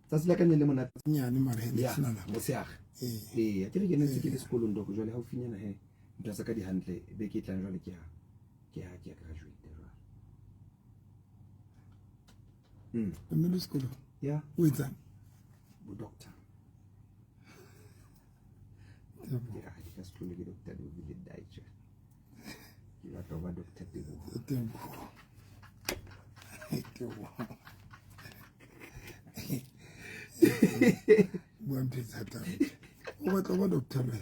Tsatsi la ka ne le monate. Nyane mara he ne Ya, sena nako. motshehare. Ee. Ee, akere ke ne ntse ke le sekolong doko jwale haufinyana he. Ntho tsa ka di hantle beke e tlang jwale ke ya ke ya ke ya graduate jwale. Mme le sekolong. Ya, O etsang? bo doctor. Teboho. Ke ra ke ka se hlole ke doctor le Daitje. Ke batla ho ba doctor Teboho. Teboho. Teboho. Bua ntho e thata. O batla ho ba doctor le.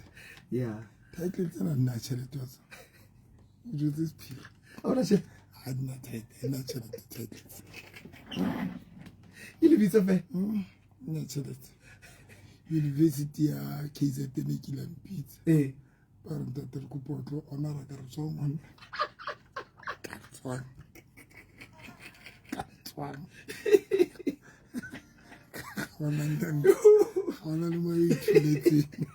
Yeah. Title tsena nna tjhelete wa tsona. O jwetse sephiri. Ha ona tjhe. Ha di na title, nna tjhelete title. Ke lebitso fe. Nna tjhelete. University ya KZN e kile ya mpitsa. Eh. Ba re ntate re kopa o tlo honora ka re tswang monna. Ka tswang. Ka tswang. Ga hona ntate. Ga hona le mo e ithuletseng.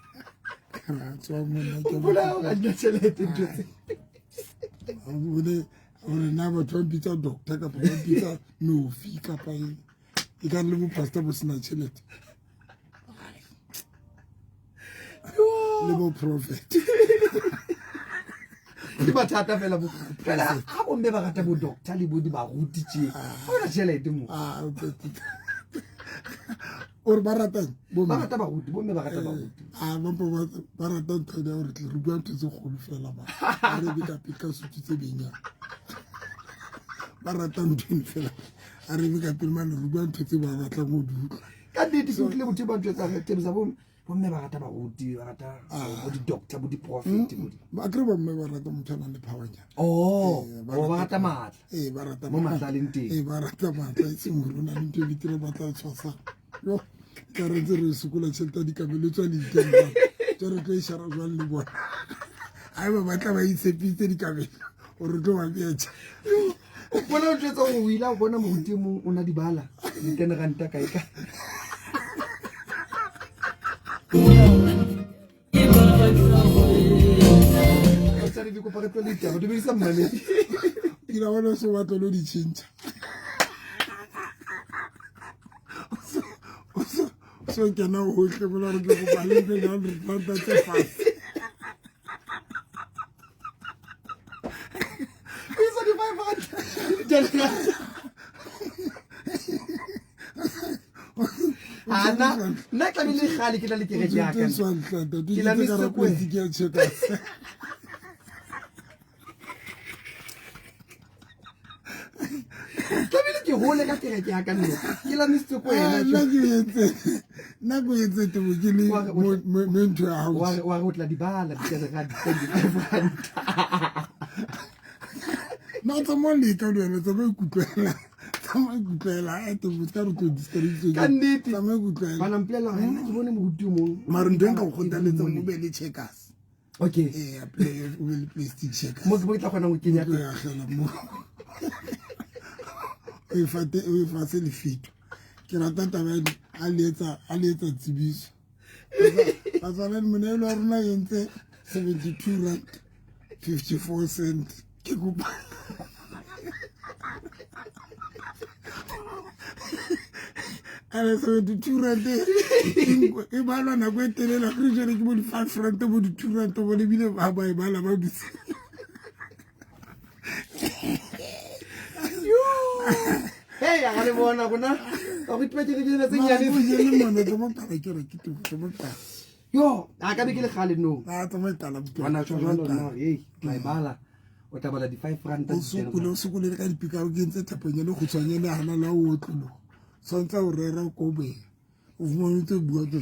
Ka re a tswang monna ke O bolaya hore ha di na tjhelete ntho tse. Bone gore na batho ba mpitsa doctor kapa ba mpitsa nofi kapa eng. E ka re le bo-pastor bo sena tjhelete. Le bo prophet. Ke mathata fela bo. Fela ha bomme ba rata bo doctor le bo di baruti tje. Ha ona tjhelete mo. Ah, o re ba ratang bomme? Ba rata baruti, bomme ba rata baruti. Ah, ba mpa ba rata ntho ya hore tle re bua ntho tse kgolo fela ba. Ba re be ka pele ka sutu tse benyang. Ba rata ntho eno fela. A re be ka pele mane re bua ntho tse ba batlang ho di utlwa. Ka nnete ke utlwile motho e ba ntjwetsa re Teboho bomme bomme ba rata baruti, ba rata bo di-doctor, bo di-prophet, bo di. Ba kry bomme ba rata motho a nang le power-nyana. Oh, Eh, oh, ba rata matla. Ee, ba rata Mo matla a leng teng. Ee, ba rata matla e seng hore o na le ntho e betere ba tla tshwasang. Yo, ka re ntse re sokola tjhelete ya dikabelo tswa le ikeng jwang. Jwale re tlo e shara jwang le bona. Haeba ba tla ba itshepisitse dikabelo, o re tlo ba betjha. O bona o jwetsa hore o ile a bona moruti e mong o na di bala di-ten ranta kae kae. Batswadi, ke kopa re tlohele ditaba, dumedisa mmamedi. Ke la bona o se o batla lo di tjhentjha. O so kena hohle mona hore ke kopa le mpe di-hundred ranta tse fatshe. O isa di-five ranta, di-ten ranta. Ah, nna tlamehile kgale ke na le kereke ya ka. Ke la Mr. Kwe. Tlamehile ke hole ka kereke ya ka nna. Ke la Mr. Kwe Ah, wena, nna ke etse nna ke etse tebo ke le Wa re o mo ntho ya Wa house re wa re o tla di bala di-ten ranta, di-five ranta. Na tsamaya leka le wena, tsamaya ikutlwela. Tsamaya ikutlwela, a tebo ka re tlo discourage. Ka nnete. Tsamaya ikutlwela. Bana mpolella hore nna ke bone moruti o mong. Mara ntho e nka go kgothaletsang o be le checkers. Okay. Ee, a play, o be le plastic checkers. Mo ke tla kgonang ho kenya O tlo e akgela mo. O e fate, o e fase lefito. Ke rata taba eno, a le etsa, a le etsa tsebiso. Batswana monehelo wa rona e entse 72 rand 54 cent. Ke kopa ene 72 rand e balwa nako e telele, akere jwale ke bo di-5 rand, bo di-2 rand, bo lebile ba ba e bala ba dutse. Hey, a le bona rona. Baruti ba kereke tsena tse nyane. Mara o jele mona, tsamaya qala kereke, temo, tsamaya qala. Yo, a ka be ke le kgale no. Ah, tsamaya qala, buka. Ngwana tjho jwalo Tsamaya nna qala. hore, hey, tla e bala. O tla bala di-five rand, O di-ten sokole, o rand. sokole le ka dipikaro, ke entse thaponyana e kgutshwanyane hana le ha o otloloha. Tshwanetse o rera ko boya. O fumane o ntse o bua tse,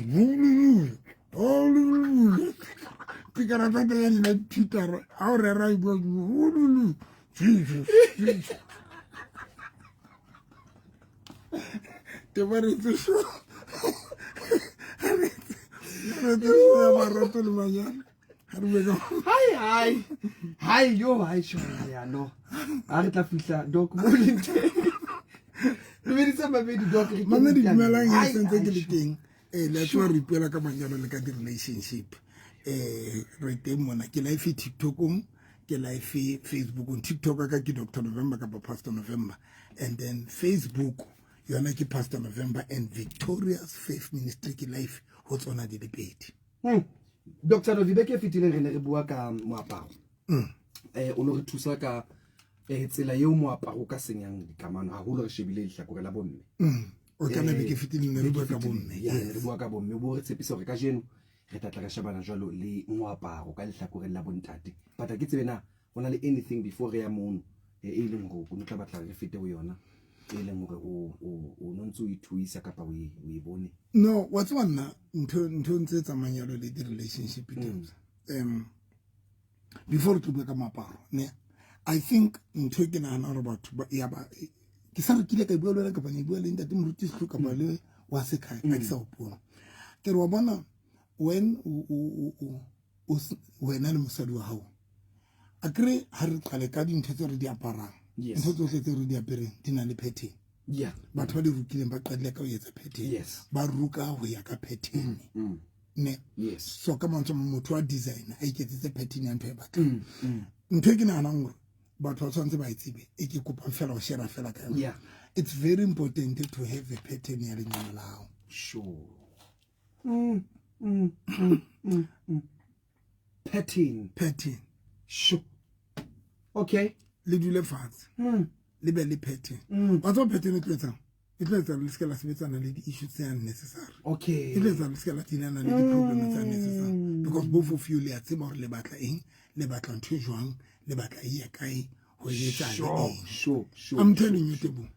Pikara tsa teng ya dina dithutara, ha o rera e bua, Jesus, Jesus. Teba re etse show. Re etse show ya marato le manyalo. Ha re bue ka Hai, hai. Hai, yo, hai, sho, ya, no. Ha re tla fihla, Doc, mo leng teng. Dumedisa mamedi, Doc, re kene Mamedi, ditabeng. dumelang, he, Hai, sentse hai, ke le sho. teng. Le a tseba re ipuela ka manyalo le ka di-relationship. Re teng mona. Ke live TikTokong, ke live Facebookong. TikTok ka ke Doctor November kapa Pastor November. And then Facebook Yona ke Pastor November and Victorious Faith Ministry ke life ho tsona di le pedi. Dr. Novi, beke e fetileng re ne re bua ka moaparo. O no re thusa ka tsela eo moaparo o ka senyang dikamano, haholo re shebile lehlakore la bomme. O kana beke fetileng ne re bua ka bomme. Ya, re bua ka bomme, bo re tshepisa hore kajeno re tla tla re shebana jwalo le moaparo ka lehlakoreng la bontate. But ha ke tsebe na ho na le anything before re ya mono e leng hore o tla batla re fete ho yona, e leng hore o no ntse o ithuisa kapa o e bone. No, wa tseba nna ntho ntse tsamayang jalo le di-relationship terms. Before re tlo bua ka moaparo, ne, I think ntho e ke nahana hore batho ba ya ba ke sa re kile ka bua le wena kapa ne bua le ntate Moruti Sehlo kapa le wa sekhaya, ha ke sa hopola. Ke re wa bona when o wena le mosadi wa hao, a kere ha re qale ka dintho tse re di aparang, ntho tsohle tse re di apereng di na le pattern. Batho ba di rukileng ba qadile ka ho etsa pattern. Ba ruka ho ya ka pattern. Ne. So ka mantswe motho wa design a iketsetse pattern ya ntho e batlang. Ntho e ke nahanang hore batho ba tshwanetse ba e tsebe, e ke kopang fela ho share fela ka yona. It's very important to have a pattern ya lenyalo la hao. Sure. Pattern. Pattern. Sure. Okay. Le dule fatshe. Le be le pattern. Wa tseba pattern e tlo etsang? E tlo etsa le se ke la sebetsana le di-issue tse unnecessary. E tlo etsa le se ke la dealana le di-problem tse unnecessary. Because both of you le a tseba hore le batla eng, le batla ntho e jwang, le batla e ya kae, ho etsahale eng. I'm telling you, Tebo.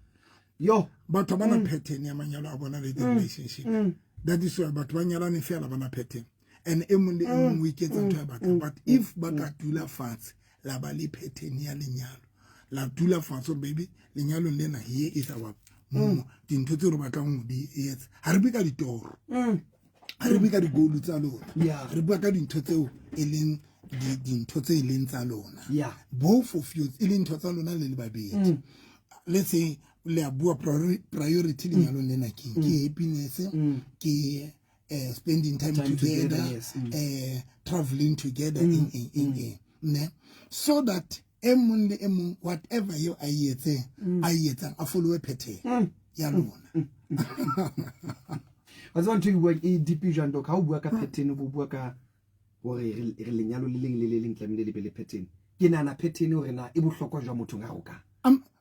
Yo. Batho ba na pattern ya manyalo a bona le di-relationship. That is why batho ba nyalane fela ba na pattern. And e mong le e mong o iketsa ntho ya batlang. But if ba ka dula fatshe, la ba le pattern ya lenyalo, la dula fatshe hore baby, lenyalong lena here is our mo dintho tseo re batlang ho di etsa. Ha re bue ka ditoro. Ha re bue ka di-goal tsa lona. Re bua ka dintho tseo e leng dintho tse e leng tsa lona. Both of you e leng ntho tsa lona le le babedi. Let's say le a bua priority lenyalong lena ke eng? Ke happiness, ke spending time Time together, together, yes. Traveling together, eng, eng, eng, eng, ne? So that e mong le e mong whatever eo a e etseng, a e etsang, a follow pattern ya lona. Wa tseba ntho e buang e deep jwang, Doc? Ha o bua ka pattern, o bua ka hore re lenyalo le leng le le leng tlamehile le be le pattern. Ke nahana pattern hore na e bohlokwa jwang mothong a rokang.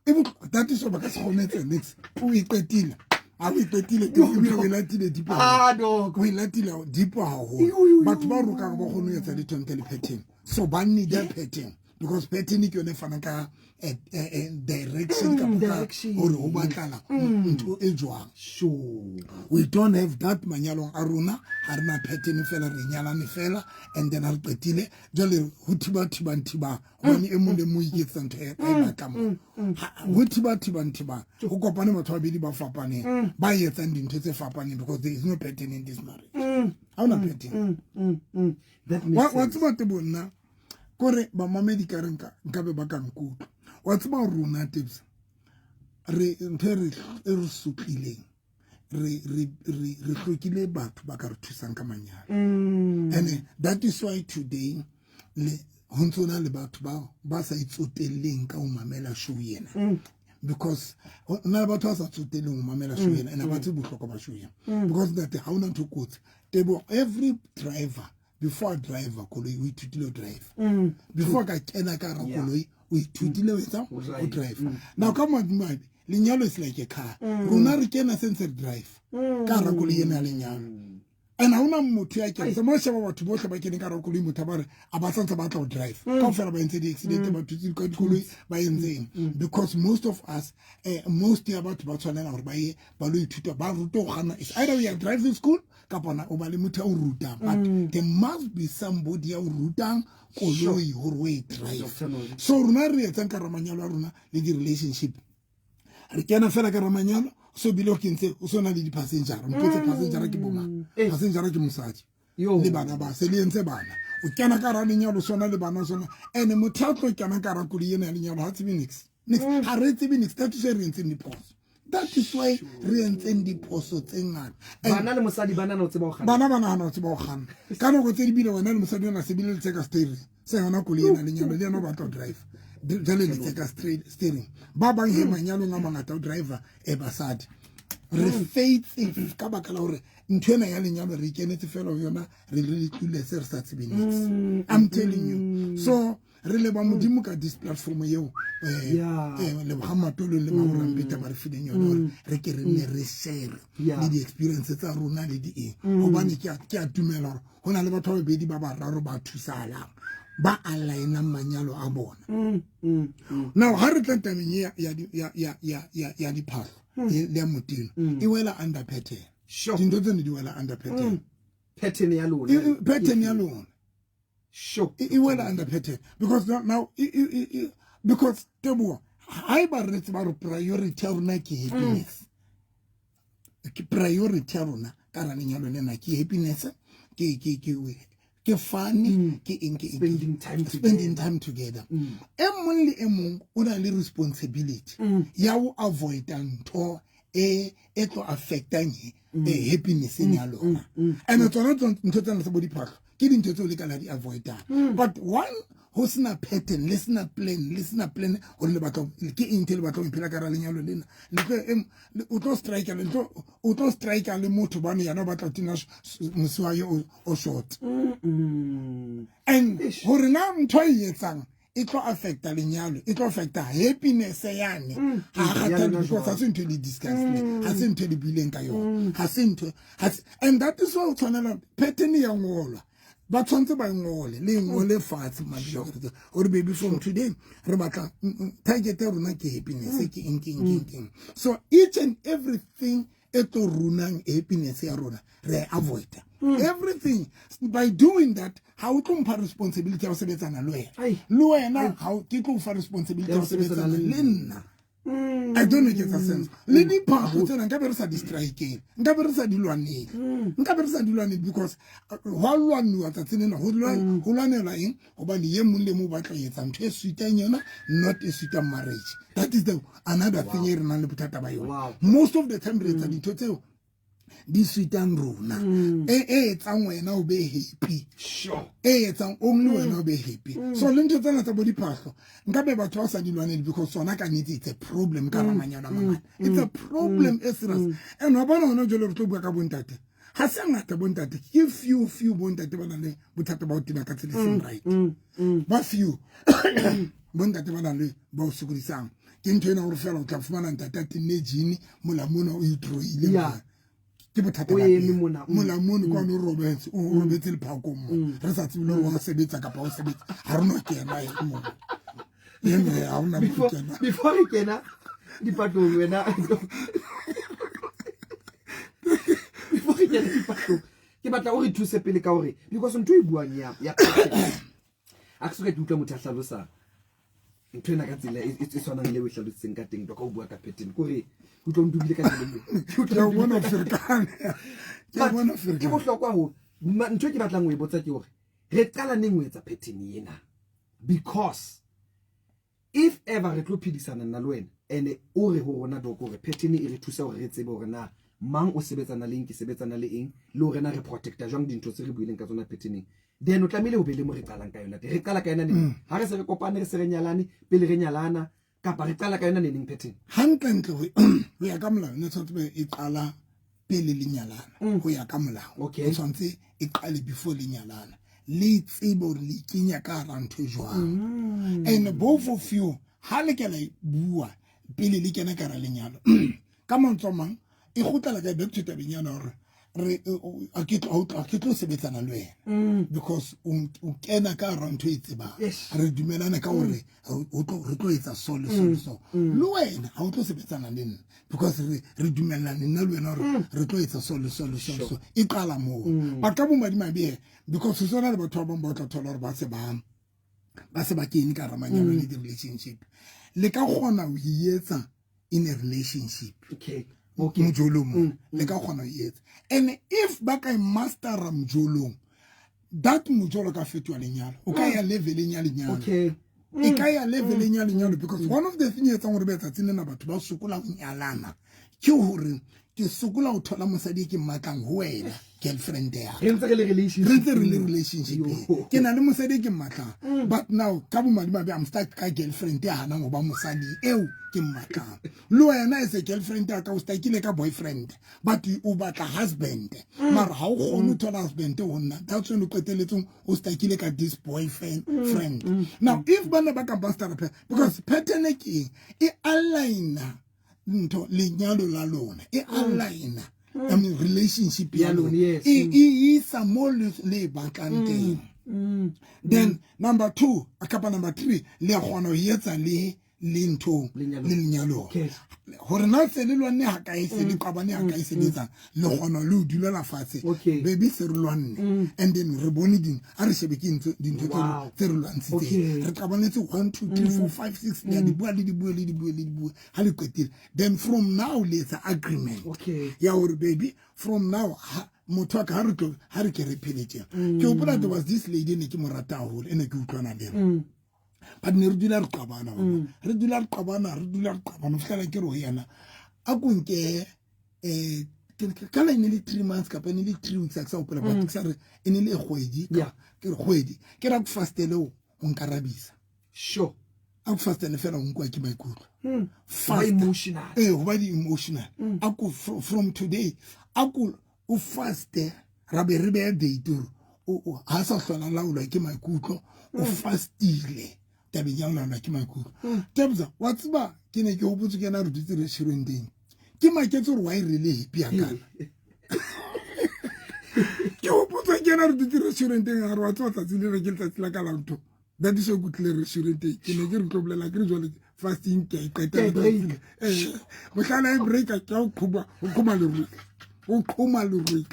E that is ba ka se kgone etsa niks. O e qetile. Ha o e qetile, ke ebile o e latile deep haholo. Ah, Doc. O e latile deep haholo. Yo, yo, yo. Batho ba rokang ba kgone ho etsa letho ntle le pattern. So ba need a pattern. Because pattern ke yone e fanang ka direction kapa ka Direction. hore ho batlana ntho e jwang. Sure. We don't have that manyalong a rona. Ha re na pattern fela, re nyalane fela, and then ha re qetile, jwale ho thiba thibang thibang. Hobane e mong le mong o iketsetsa ntho e a e batlang mo. Ha, ho thiba thibang thibang. Ho kopane batho ba babedi ba fapaneng, ba etsang dintho tse fapaneng, because there is no pattern in this marriage. Ha hona pattern. That makes Wa sense. tseba Tebo nna, kore bamamedi ka re nka be ba ka nkutlwa. Wa tseba rona Tebs, re ntho e e re sotlileng, re hlokile batho ba ka re thusang ka manyalo. And that is why today le ho ntso na le batho ba sa itsotelleng ka ho mamela show ena. Because ho na le batho ba sa tsotelleng ho mamela show ena, and ha ba tsebe bohlokwa ba show ena. Because that ha hona ntho e kotsi. Tebo, every driver before a driver koloi o ithutile ho drive. Before ka kena ka hara koloi o ithutile ho etsa Ho drive. ho drive. Now ka madimabe lenyalo is like a car. Rona re kena se ntse re drive ka hara koloi ena ya lenyalo. And ha hona motho ya kenang. Tsamaya o sheba batho bohle ba keneng ka hara koloi, motho a ba re, a ba santse ba tla ho drive. Kaofela ba entse di-accident, ba thutse ka dikoloi, ba entse eng. Because most of us, most ya batho ba tshwanela hore ba ye ba lo ithuta, ba rutwe ho kganna. It's either we are driving school kapa na o ba le motho ya o rutang. But there must be somebody ya o rutang koloi hore o e drive. Doctor Noli. So rona re etsang ka hara manyalo a rona le di-relationship, re kena fela ka hara manyalo, so bile o kentse o so na le di-passenger. Mpotse passenger ke bo mang? Passenger ke mosadi. Yo. Le bana ba se le entse bana. O kena ka hara lenyalo, sona le bana sona. And motho a tlo kena ka hara koloi ena ya lenyalo ha tsebe niks. Niks. Ha re tsebe niks. That is why re entseng diphoso. That is why re entseng diphoso tse ngata. And Bana le mosadi ba nahana ho tseba ho kganna. Bana ba nahana ho tseba ho kganna. Ka nako tse di bile wena le mosadi ona se bile le tseka steering. Se yona koloi ena lenyalo le yena o batla ho drive. Jwale le tseka steering. Ba bang he manyalong a mangata o driver e basadi. Re faitse ka baka la hore ntho ena ya lenyalo re ikenetse fela ho yona, re le clueless, re sa tsebe niks. I'm telling you. So re leba Modimo ka this platform eo, Leboga Matolo le Mamorampeta ba re fileng yone, gore re ke re nne re share le di-experience tsa rona le di eng, gobane ke a dumela gore go na le batho ba babedi, ba bararo ba thusalang, ba alignang manyalo a bona. Now ga re tla tabeng ya diphahlo le ya moteno, e wela under pattern. Dintho tsene di wela under pattern. Pattern ya lona. Pattern ya lona. E wela under pattern because now because, Teboa, haeba re tseba gore priority ya rona ke happiness, ke priority ya rona ka ra lenyalo lena ke happiness, ke fun, ke eng, ke eng. Spending time together. Spending time together. E mong le e mong o na le responsibility ya ho avoida ntho e tlo affectang e happiness ya lona. And tsona ntho tsena tsa bo diphahlo ke dintho tseo le ka la di avoidang. But one ho sena pattern, le sena plan, le sena plan hore le batla ke eng, ntho e le batla ho iphela ka ra lenyalo lena, le tlo o tlo strike, le tlo o tlo strike le motho bane yena o batla ho tina mose wa ye o short. And hore na ntho e etsang e tlo affecta lenyalo, e tlo affecta happiness yane, ha Ya kgathale, lona because ha jwang. Se ntho e le discussile, ha se ntho e le buileng ka yona, ha se ntho and that is why o tshwanela pattern ya ngolwa, ba tshwanetse ba e ngole, le e ngole fatshe gore baby, from today re batla target ya rona ke happiness, ke eng, ke eng, ke eng, ke eng. So each and everything e tlo runang happiness ya rona re e avoida everything. By doing that, ha o tlo mpha responsibility ya ho sebetsana le wena, Ai. le wena ha ke tlo o fa responsibility ya ho sebetsana le nna. I don't know, ke etsa sense? Le diphahlo tsena nka be re sa di strikele, nka be re sa di lwanele, nka be re sa di lwanele, because hwa lwanuwa tsatsi lena. Ho lwanelwa eng? Hobane ye mong le mong o batla ho etsa ntho e suitang yona, not e suitang marriage. That is the another thing e re nang le bothata ba yona. Most of the time re etsa dintho tseo di suitang rona, e etsang wena o be happy, e etsang only wena o be happy. So le ntho tsena tsa bo diphahlo nka be batho ba sa di lwanele, because tsona ka nnete it's a problem ka hara manyalo a mangata. It's a problem e serious. And wa bona hona jwale re tlo bua ka bontate, ha se ngata bontate, ke few bontate ba nang le bothata ba ho tena ka tsela e seng right. Ba few bontate ba nang le ba o sokodisang. Ke ntho ena hore fela o tla fumana ntate a tenne jean, mola mona o itroile mona. Ke bothata O ba eme teng. mona. Mola mono kwano o robetse, o robetse lephakong mo, re sa tsebe le hore wa sebetsa kapa o sebetsa, ha re no kena e mo eno, ha hona mo kena. Before re kena dipatong wena, before re kena dipatong, ke batla o re thuse pele ka hore, because ntho e buang ya a ke soka ke utlwa motho a hlalosa ntho ena ka tsela e tshwanang le o e hlalositseng ka teng. Ka o bua ka pattern, kore ke utlwa o ntubile ka kelellong. Ke utlwa Ke a o ntubile bona ka ferekane, ke a But bona ke ferekane. Bohlokwa haholo. Ntho e ke batlang ho e botsa ke hore re qala neng ho etsa pattern ena? Because if ever re tlo phedisana nna le wena, ene o re ho rona, Doc, hore pattern e re thusa hore re tsebe hore na mang o sebetsana le eng, ke sebetsana le eng, le hore na re protecta jwang dintho tse re buileng ka tsona patterneng, then o tlamehile ho be le mo re qalang ka yona teng. Re qala ka yona neng? Ha re se re kopane, re se re nyalane, pele re nyalana, kapa re qala ka yona neneng pattern? Hantlentle, ho ya ka molao, ne tshwanetse be e qala pele le nyalana. Ho ya ka molao, o tshwanetse e qale before le nyalana, le tsebe hore le ikenya ka hara ntho e jwang. And both of you ha le ke la e bua pele le kena ka hara lenyalo. Ka mantswe a mang, e kgutlela ka back to tabeng yana hore re a ke tlo sebetsana le wena because o kena ka hara ntho e tsebang. Re dumelane ka hore re tlo etsa so le so le so. Le wena ha o tlo sebetsana le nna because re dumellane nna le wena hore re tlo etsa so le so le so le so. E qala moo. But ka bomadimabe, because ho sona le batho ba bang ba o tla thola hore ba se ba kene ka hara manyalo le di-relationship. Le ka kgona ho e etsa in a relationship. Mojolong mo le ka kgona ho e etsa. And if ba ka e mastera mojolong, that mojolo ka fetoha lenyalo, o ka ya leveleng ya lenyalo. E ka ya leveleng ya lenyalo, because one of the thing e etsang hore be tsatsing lena batho ba sokola ho nyalana ke hore Ke sokola ho thola mosadi e ke mmatlang ho wena, girlfriend ya Re ntse re le relationship. Re ntse re le relationship. Ke na le mosadi e ke mmatlang, but now ka bomadimabe I'm stuck ka girlfriend ya hanang ho ba mosadi eo ke mmatlang. Le wena as a girlfriend ya ka, o stuckile ka boyfriend, but o batla husband, mara ha o kgone ho thola husband ho nna. That's when o qetelletseng o stuckile ka this boyfriend friend. Now if bana ba ka bastara, because pattern e ke eng? E aligna ntho lenyalo la lona, e aligna, I mean, relationship ya Ya lona, lona, yes. E isa mo le e batlang teng. Then number two kapa number three, le a kgona ho etsa le nthong, Lenyalong. Le lenyalong, hore na se le lwanne ha kae, se le qabane ha kae, se le etsang, le kgona le ho dulela fatshe. Baby, se re lwanne and then re bone ding, a re shebe ke dintho tse re lwantshitseng. Re qabanetse 1, 2, 3, 4, 5, 6, le a di bua, le di bue, le di bue, le di bue. Ha le qetile, then from now le etsa agreement ya hore, baby, from now motho wa ka, ha re tlo ha re ke re phele tjena. Ke hopola there was this lady, ne ke mo rata haholo, e ne ke utlwana le yena, but ne re dula re qabana, re dula re qabana, re dula re qabana, ho fihlela ke re ho yena, a ko nke ka la e ne le 3 months kapa e ne le 3 weeks, a ke sa hopola, but ke sa re e ne le kgwedi. Ke re kgwedi, ke re a ko fastele o nkarabisa. A ko fastele fela o nkwa ke maikutlo. Ba Fast. emotional. Ee, ho ba di-emotional. A ko from today a ko o faste, ra be re beya date hore ha sa hlola laolwa ke maikutlo, o fastile tabeng ya ho laolwa ke maikutlo. Tebza, wa tseba, ke ne ke hopotse ke ena re dutse restauranteng, ke maketse gore why re le happy hakana. Ke hopotse ke ena re dutse restauranteng, a re, wa tseba, tsatsi lena ke letsatsi la ka la ntho. That is why ke tlile restauranteng, ke ne ke re tlo bolela, ke re jwale fasting ke a e qeta. Ke a e break. Mohlala e breaka ke a o qhoma, o qhoma lerwele, o qhoma lerwele.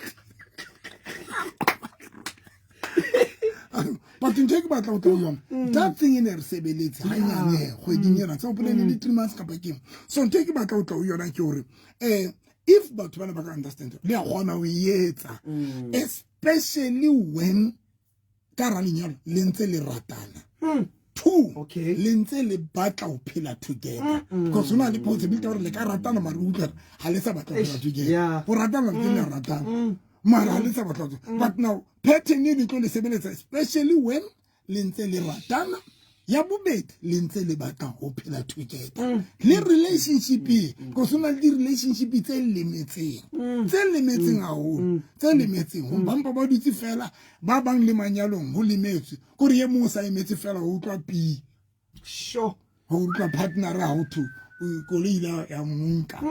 But ntho e ke batla ho tla ho yona, that thing e ne re sebeletse hanyane kgweding ena, tsa hopola e ne le 3 months kapa keng. So ntho e ke batla ho tla ho yona ke hore if batho bana ba ka understand, le a kgona ho e etsa, especially when ka hara lenyalo le ntse le ratana. Two, le ntse le batla ho phela together, because ho na le possibility ya hore le ka ratana, mare o utlwa hore ha le sa batla ho phela together. Ho ratana ntse le ratana, mara ha le sa batla ho. But now pattern e le tlo le sebeletsa, especially when le ntse le ratana. Ya bobedi, le ntse le batla ho phela together le relationship e, because ho na le di-relationship tse lemetseng, tse lemetseng haholo, tse lemetseng ho bampa ba dutse fela ba bang le manyalong, ho lemetswe kore ye mong o sa emetse fela ho utlwa pi, ho utlwa partner ha ho thwe koloi ile ya monka,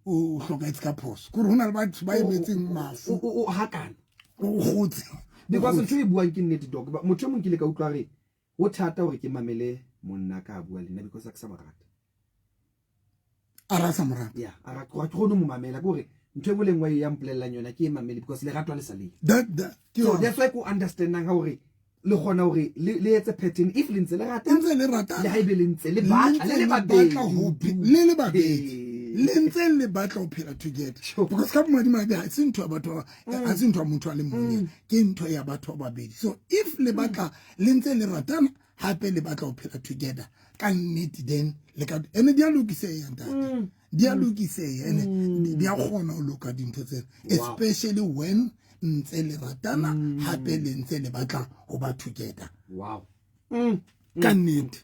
o hlokahetse ka phoso, kore ho na le batho ba emetseng mafu. O hakana. O kgotse. Because ntho e buang ke nnete, doc. Motho e mong ke ile ka utlwa re ho thata hore ke mamele monna ka a bua le nna because a ke sa mo rata. A ra sa mo rata. Yeah, a ra ke kgone ho mo mamela, ke hore ntho e nngwe le nngwe ya mpolellang yona ke e mamele because lerato ha le sa leyo. That ke So yona. that's why ko understandang ha hore le kgona hore le etse pattern if le ntse le rata, ntse le ratana, le haebe le ntse le le batla ntse le le le babedi. batla ho le le babedi, le ntse le batla ho phela together. Because ka bomadimabe ha se ntho ya batho ha se ntho ya motho a le mong, ke ntho ya batho ba babedi. So if le batla, le ntse le ratana, hape le batla ho phela together ka nnete, then le ka ene di a lokiseha, ntate, di a lokiseha, ene di a kgona ho loka dintho tsena, especially when ntse le ratana, hape le ntse le batla ho ba together. Ka nnete.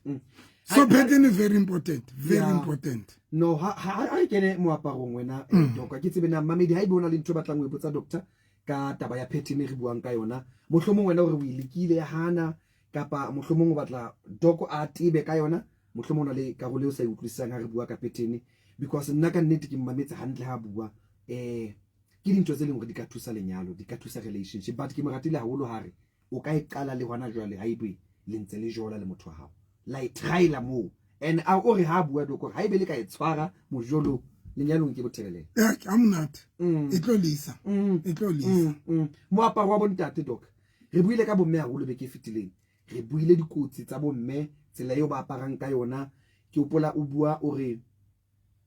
So pattern is very important, very important. No, ha re kene moaparong wena, doc, ke tsebe na mamedi ha ebe o na le ntho e batlang ho e botsa doctor ka taba ya pattern e re buang ka yona, mohlomong wena hore o e lekile ya hana, kapa mohlomong o batla doc a tebe ka yona, mohlomong o na le karolo eo sa e utlwisisang ha re bua ka pattern, because nna ka nnete ke mmametse hantle ha bua, ke dintho tse leng hore di ka thusa lenyalo, di ka thusa relationship. But ke mo ratile haholo ha re o ka e qala le hona jwale, ha ebe le ntse le jola le motho wa hao, la e tryla moo, and a o re ha bua doc hore ha ebe le ka e tshwara mojolo lenyalong ke bothebelele. Eh, ha monate. E tlo lisa, e tlo lisa. Moaparo wa bontate, doc, re buile ka bomme haholo beke e fetileng, re buile dikotsi tsa bomme, tsela eo ba aparang ka yona. Ke hopola o bua o re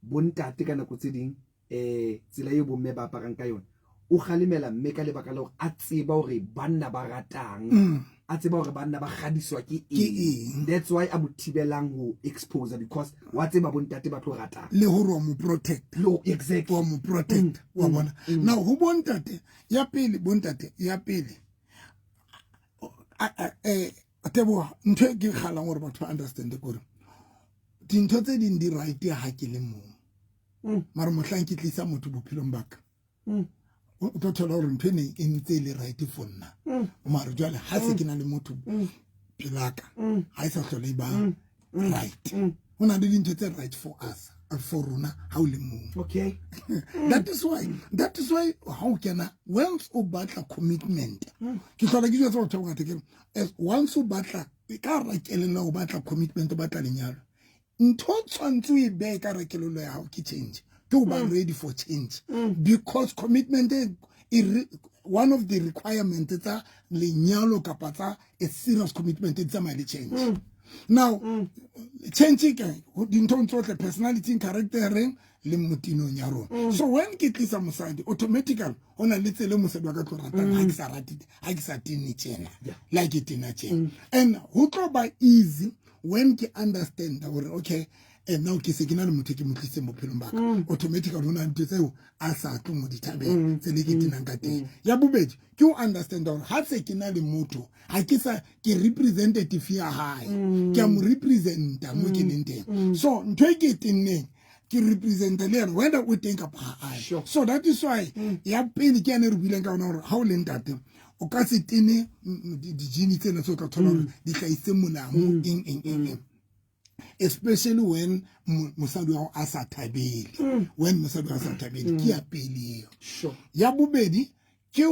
bontate ka nako tse ding, tsela eo bomme ba aparang ka yona, o kgalemela mme ka lebaka la hore a tseba hore banna ba ratang. A tseba hore banna ba kgadiswa ke Ke eng. That's why a mo thibelang ho expose, because wa tseba bontate ba tlo ratang. Le gore wa mo protect. No, exactly. Wa mo protect, wa bona. Now ho bontate ya pele, bontate ya pele, Teboga, ntho e ke kgalang gore batho ba understand kore dintho tse ding di right ha ke le mong, mara mohlang ke tlisa motho bophelong baka, o tlo thola gore ntho e neng e ntse e le right for nna, mara jwale ha se ke na le motho pelaka, ha e sa hlole e ba right. Ho na le dintho tse right for us, for rona ha o le mong. That is why ha o kena, once o batla commitment, ke hlola ke jwetsa batho ba bangata ke re, as once o batla ka hara kelello, o batla commitment, o batla lenyalo, ntho o tshwanetse o e behe ka hara kelello ya hao ke change, ke ho ba ready for change, because commitment one of the requirement tsa lenyalo kapa tsa a serious commitment e tsamaya le change. Now change ke dinthong tsohle, personality, charactereng le motinong ya rona. So when ke tlisa mosadi, automatically ho na le tsela e mosadi wa ka tlo ratang ha ke sa rate, ha ke sa tene tjena, le ha ke tena tjena, and ho tlo ba easy when ke understand hore okay, and now ke se ke na le motho e ke mo tlisitseng bophelong ba ka, automatically ho na le ntho tseo a sa tlo mo di thabela, tsela e ke tenang ka teng. Ya bobedi ke ho understand hore ha se ke na le motho, ha ke sa ke representative ya hae, ke a mo representa mo ke leng teng. So ntho e ke e tenneng, ke representa le yena, whether o teng kapa ha aye. So that is why ya pele ke yane re buileng ka yona, hore ha o le ntate o ka se tene di-jean tsena tse o tla thola hore di hlahisitse molamu, eng eng eng eng, especially when mosadi wa hao a sa thabele, when mosadi wa hao a sa thabele. Ke ya pele eo. Ya bobedi ke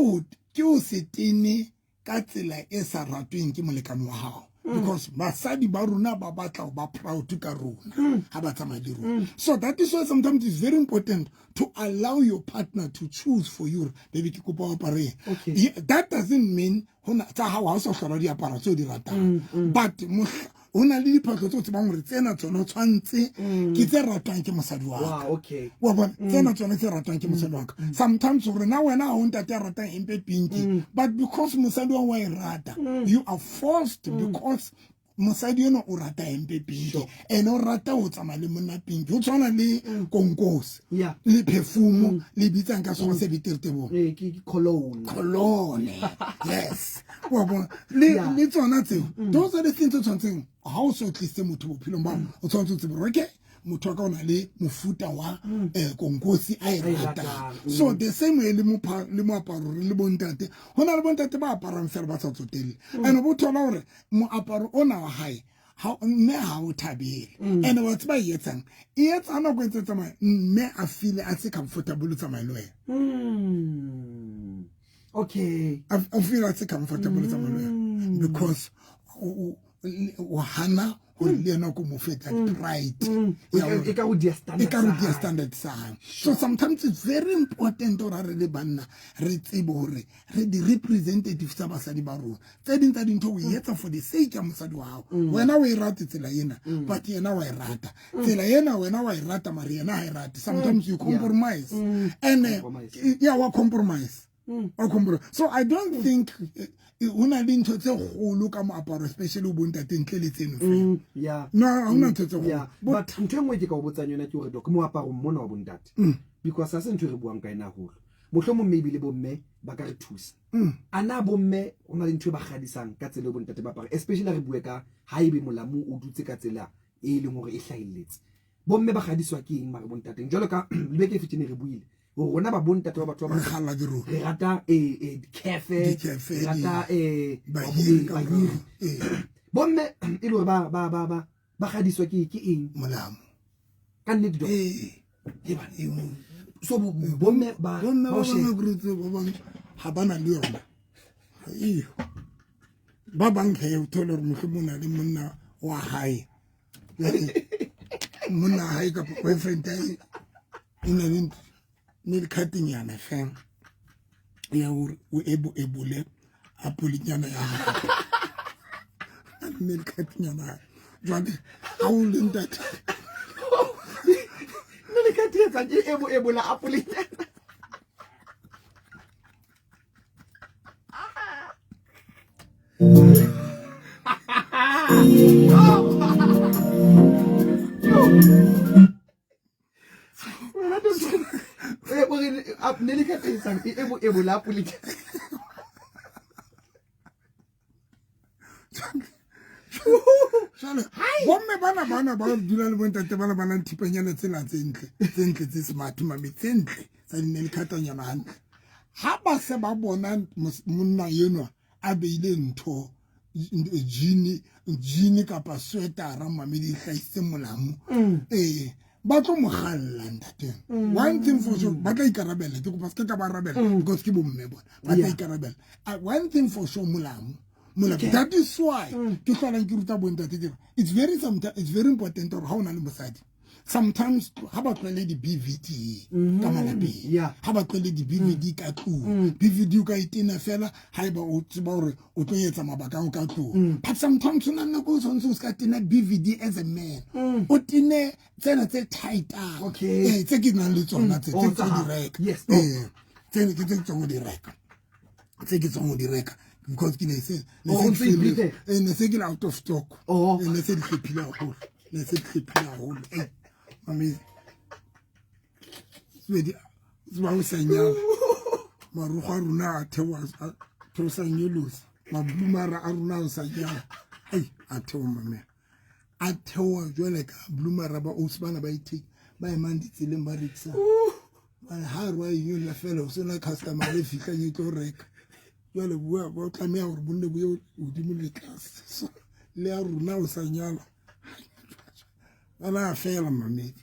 ho se tene ka tsela e sa ratweng ke molekane wa hao, because basadi ba rona ba batla ho ba proud ka rona ha ba tsamaya le rona. So that is why sometimes it's very important to allow your partner to choose for you. Baby, ke kopa o apare eng. Yeah, that doesn't mean hona tsa hao ha o sa hlola diaparo tseo di ratang, but ho na le diphahlo tse o tsebang hore tsena tsona o tshwanetse ke tse ratwang ke mosadi wa ka. Wa bona, tsena tsona tse ratwang ke mosadi wa ka. Sometimes hore na wena ha o ntate ya ratang hempe pinki, but because mosadi wa e rata, you are forced, because mosadi eno o rata hempe pinki and o rata ho tsamaya le monna pinki. Ho tshwana le konkosi le perfume le bitsang ka sekgowa se betere, Tebogo. Ke cologne. Cologne, yes, wa bona, le le tsona tseo, those are the things tse tshwanetseng ha o so tlisitse motho bophelong ba, o tshwanetse o tsebe hore okay, motho wa ka o na le mofuta wa konkosi a e A e ratang. ratang. So the same way le le moaparo, re le bontate, ho na le bontate ba aparang fela ba sa tsotelle, and bo thola hore moaparo ona wa hae ha mme ha o thabele, and wa tseba e etsang, e etsa nako e ntse tsamaya, mme a feel a se comfortable ho tsamaya le wena. A feel a se comfortable ho tsamaya le wena because o hana hore le yena ko mo feta pride ya E ka ho dia standard e ka re sa dia hae. Standard sa hae. So sometimes it's very important hore ha re le banna re tsebe hore re di-representative tsa basadi ba rona. Tse ding tsa dintho o e etsa for the sake ya mosadi wa hao. Wena o e rate tsela ena, but yena wa e rata tsela ena. Wena wa e rata, mare yena ha e rate. Sometimes you compromise and Compromise. Yeah, wa compromise, wa compromise. So I don't think ho na le ntho tse kgolo ka moaparo, especially o bontate, ntle le tseno fela. No, ha hona ntho tse kgolo. But ntho e nngwe ke ka o botsang yona ke hore, Doc, moaparo mona wa bontate, because ha se ntho e re buang ka ena haholo, mohlomong maybe le bomme ba ka re thusa. A na bomme ho na le ntho e ba kgadisang ka tsela e bontate ba apara, especially ha re bue ka ha ebe molamu o dutse ka tsela e leng hore e hlahelletse? Bomme ba kgadiswa ke eng mare bontateng? Jwalo ka lebeke e fetileng re buile hore rona ba bontate ba batho ba Re batsho, kgalla dirolo. Re rata dikefe, Dikefe, re rata bahiri ka bahiri. morao. Bomme e le hore ba kgadiswa ke eng? Molamo. Ka nnete, Doc? Ee. Ke bana. Ee. So bomme ba bomme ba o ba sheba. bang ba ba bang ha ba na le yona iyo. Ba bang he o thole hore mohlomong o na le monna wa hae. Jwale, monna wa hae kapa boyfriend ya hae e na le nail cutting-nyana fela ya hore o ebole apolenyana ya hae, nail cutting-nyana ya hae. Jwale ha o le ntate, Nna le ka thietsa ke ebola apolenyana. Ne le ka teng e bo e bola pole. Jale bomme bana bana ba dula le bontate bana ba nang thipanyana tsena tse ntle tse ntle tse smart mame tse ntle tsa di ne le khatanyana hantle. Ha ba se ba bona monna enwa a beile ntho jean jean kapa sweatera mame di hlahisitse molamu ee ba tlo mo galla ntate. One thing for sure, ba tla ikarabella, ke kopa se ke ka ba arabela because ke bomme bona ba tla ikarabella. One thing for sure, molamu molamu. That is why ke hlolang ke ruta bontate ke re it's very sometimes it's very important gore ha o na le mosadi, sometimes ha ba tlohele di-BVD ka malapeng, ha ba tlohele di-BVD ka tlung. BVD o ka e tena fela ha eba o tseba hore o tlo etsa mabaka ao ka tlung, but sometimes o na le nako o tshwanetse o se ka tena BVD as a man, o tene tsena tse tightang. Ee, tse ke nang le tsona tse Oh, tse tsa ke di hao. reka. Oh. Ee, tsene ke tse ke tswang ho di reka, tse ke tswang ho di reka because ke ne se ne Oh, se o ntso i-prepare? eh, ne se ke le out of stock. Oh. Eh, ne se di hlephile haholo, ne se di hlephile haholo. Ei, mame sebedi tseba o sa nyala marugo a rona a theoha a theosa nyolosa mablumara a rona a sa nyala, ei, a theoha mame, a theoha jwale ka blumara ba ausi bana ba itheki ba emang ditseleng ba rekisang. Bane ha re wa inyolla fela o sena customer le fihlang e tlo reka, jwale bua ba tlameha hore bonne bo ye hodimo le tlase. So, le ya rona o sa nyala ana a fela mamedi.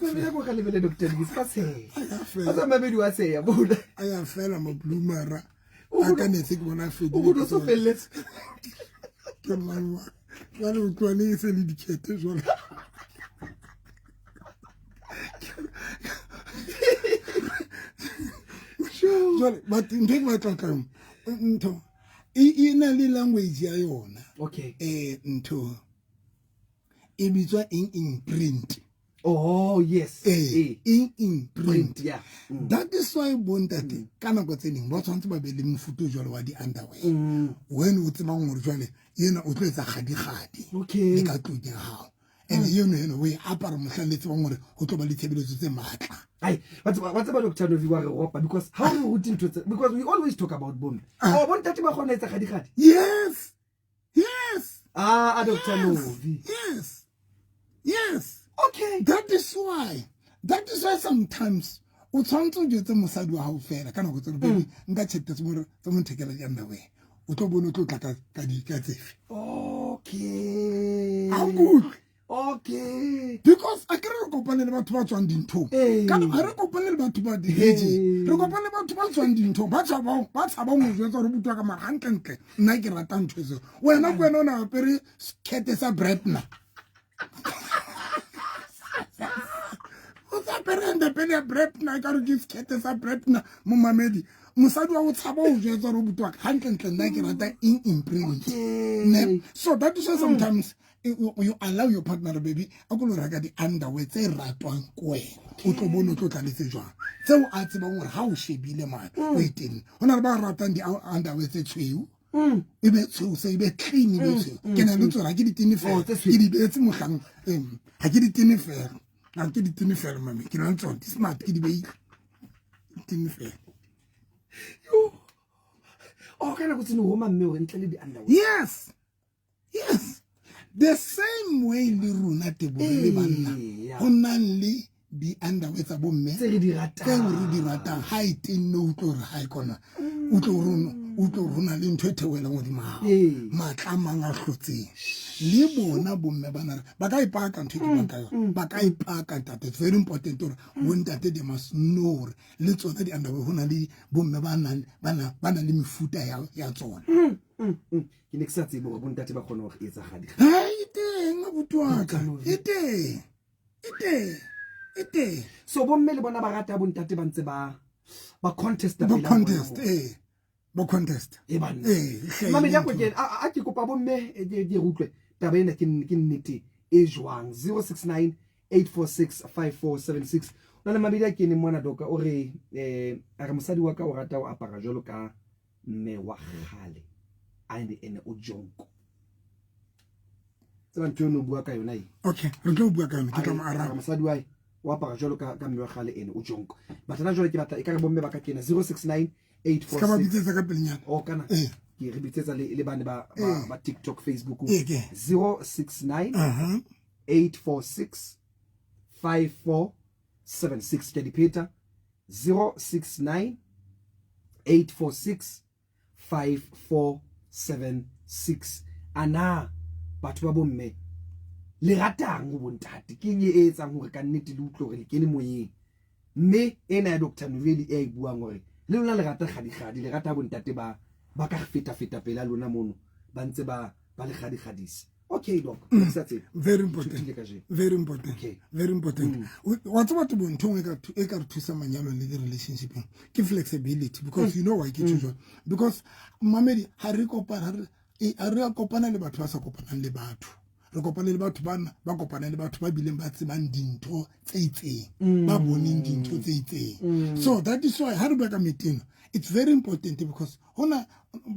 Mamedi a ko ka lebele Dr. Lewis ba tsheha. A ya Ba fela. tsa mamedi wa tsheha bona. A ya fela mablumara O a ka ne se ke bona a O fedile. go so felletse. Ke mang jwale o tloha le se le dikete jwale. Jwale but ntho e ke batla tlang ntho e na le language ya yona. Ntho e bitswa eng in print. Oh yes. Eh, in print. Print, yeah. That is why bontate ka nako tse ding ba tshwanetse ba be le mofuta o jwalo wa di-underwear when o tsebang gore jwale ena o tlo etsa kgadi-kgadi le ka tlung ya gago, and eno eno o e apara mohlang le tsebang gore go tlo ba le tshebeletso tse maatla. Ai, wa tseba Dr. Novi wa re ropa because how re rute ntho tse, because we always talk about bomme. Oh, bontate ba kgona etsa kgadi kgadi. Yes. Ah, a Dr. Yes. Novi. Yes. That is why sometimes o tshwanetse o jwetse mosadi wa gago fela ka nako tse re baby nka tšhelete tse mo nthekela di-underwear, o tlo bone o tlo tla ka tsefe. A nkutlwe. Because a kere re kopane le batho ba tswang dinthong. Kana ga re kopane le batho ba di-virgin, re kopane le batho ba tswang dinthong, ba tshabang ba tshabang ho jwetsa gore butwa ka mara gantlentle nna ke rata ntho e seo wena ke wena o ne apere sekete sa Brebner, o sa apere endepele ya Brebner ka re ke sekete sa Brebner. Momamedi mosadi wa o tshaba ho jwetsa gore butwa gantlentle nna ke rata eng in print. Ne? So that is why sometimes you allow your partner, baby, a ko lo reka di-underwear tse ratwang ke wena, o tlo bone o tlo tla le tse jwang tseo a tsebang gore ha o shebile mane o e tenne. Ho na le ba ratang di-underwear tse tshweu, e be tshweu se e be clean, e be tshweu. Ke na le tsona, ha ke di tene Oh, fela. Tse tshweu. Ke di beetse mohlang ha ke di tene fela, ha ke di tene fela mame, ke na le tsona di smart, ke di beile tene fela. Yo. Oh, ka nako tseno roma mme hore ntle le di-underwear. Yes, the same way le rona tebogo le banna go nang le di-underwear tsa bomme Tse re di ratang. Tseo re di ratang, ha e tenne o utlwe hore ha e kona o utlwe hore o utlwe hore ho na le ntho e theohelang hodimo ha hao, matla a mang a hlotseng. Le bona bomme bana ba ka ipaka ntho e ke buang ka yona, ba ka ipaka ntate. It's very important hore bontate they must know hore le tsona di-underwear ho na le bomme ba nang le mefuta ya tsona. Ke ne ke sa tsebe hore bontate ba kgona hore etsa kgadi. Ha e teng abuti wa ka, e teng, e teng, e teng. So bomme le bona ba rata bontate ba ntse ba contest. Ba contest, ee, ba contest. E banna. Ee, e hlahile Mamedi a ko ntho. kene a ke kopa bomme ke utlwe taba ena ke nnete e jwang. 069 846 5476. O na le mabedi a keneng mona doka o re a re mosadi wa ka o rata ho apara jwalo ka mme wa kgale a ene ene o jonko. Tseba ntho eno o bua ka yona e. Okay, re tlo bua ka yona, ke tla mo araba. Mosadi wa hae o apara jwalo ka ka mme wa kgale ene o jonko. But hona jwale ke batla e ka re bomme ba ka kena 069 846. Ska ba bitsetsa ka pelenyana. Oh kana. Eh. Ke re bitsetsa le le bane ba ba, ba TikTok, Facebook. Eh, ke. 069 846 5476 ke di pheta 069 846 5476 A na batho ba bomme le ratang ho bontate? Ke eng e etsang hore ka nnete le utlwe hore le kene moyeng? Mme ena ya Doctor Noveli e a e buang hore le lona le rata kgadikgadi, le rata ha bontate ba ba ka feta-feta pela lona mono ba ntse ba ba le kgadikgadisa. Okay doc, ke sa tsebe. Very important. Thutile kajeno. Very important. Okay. Very important. Wa tseba tebo ntho e nngwe e ka re thusang manyalong le di-relationshipeng ke flexibility, because you know why ke tjho jwalo, because mamedi ha re kopana, ha re a kopana le batho ba sa kopanang le batho, re kopane le batho bana ba kopana le batho ba bileng ba tsebang dintho tse itseng, ba boneng dintho tse itseng. So that is why ha re bua ka meteno, it's very important, because hona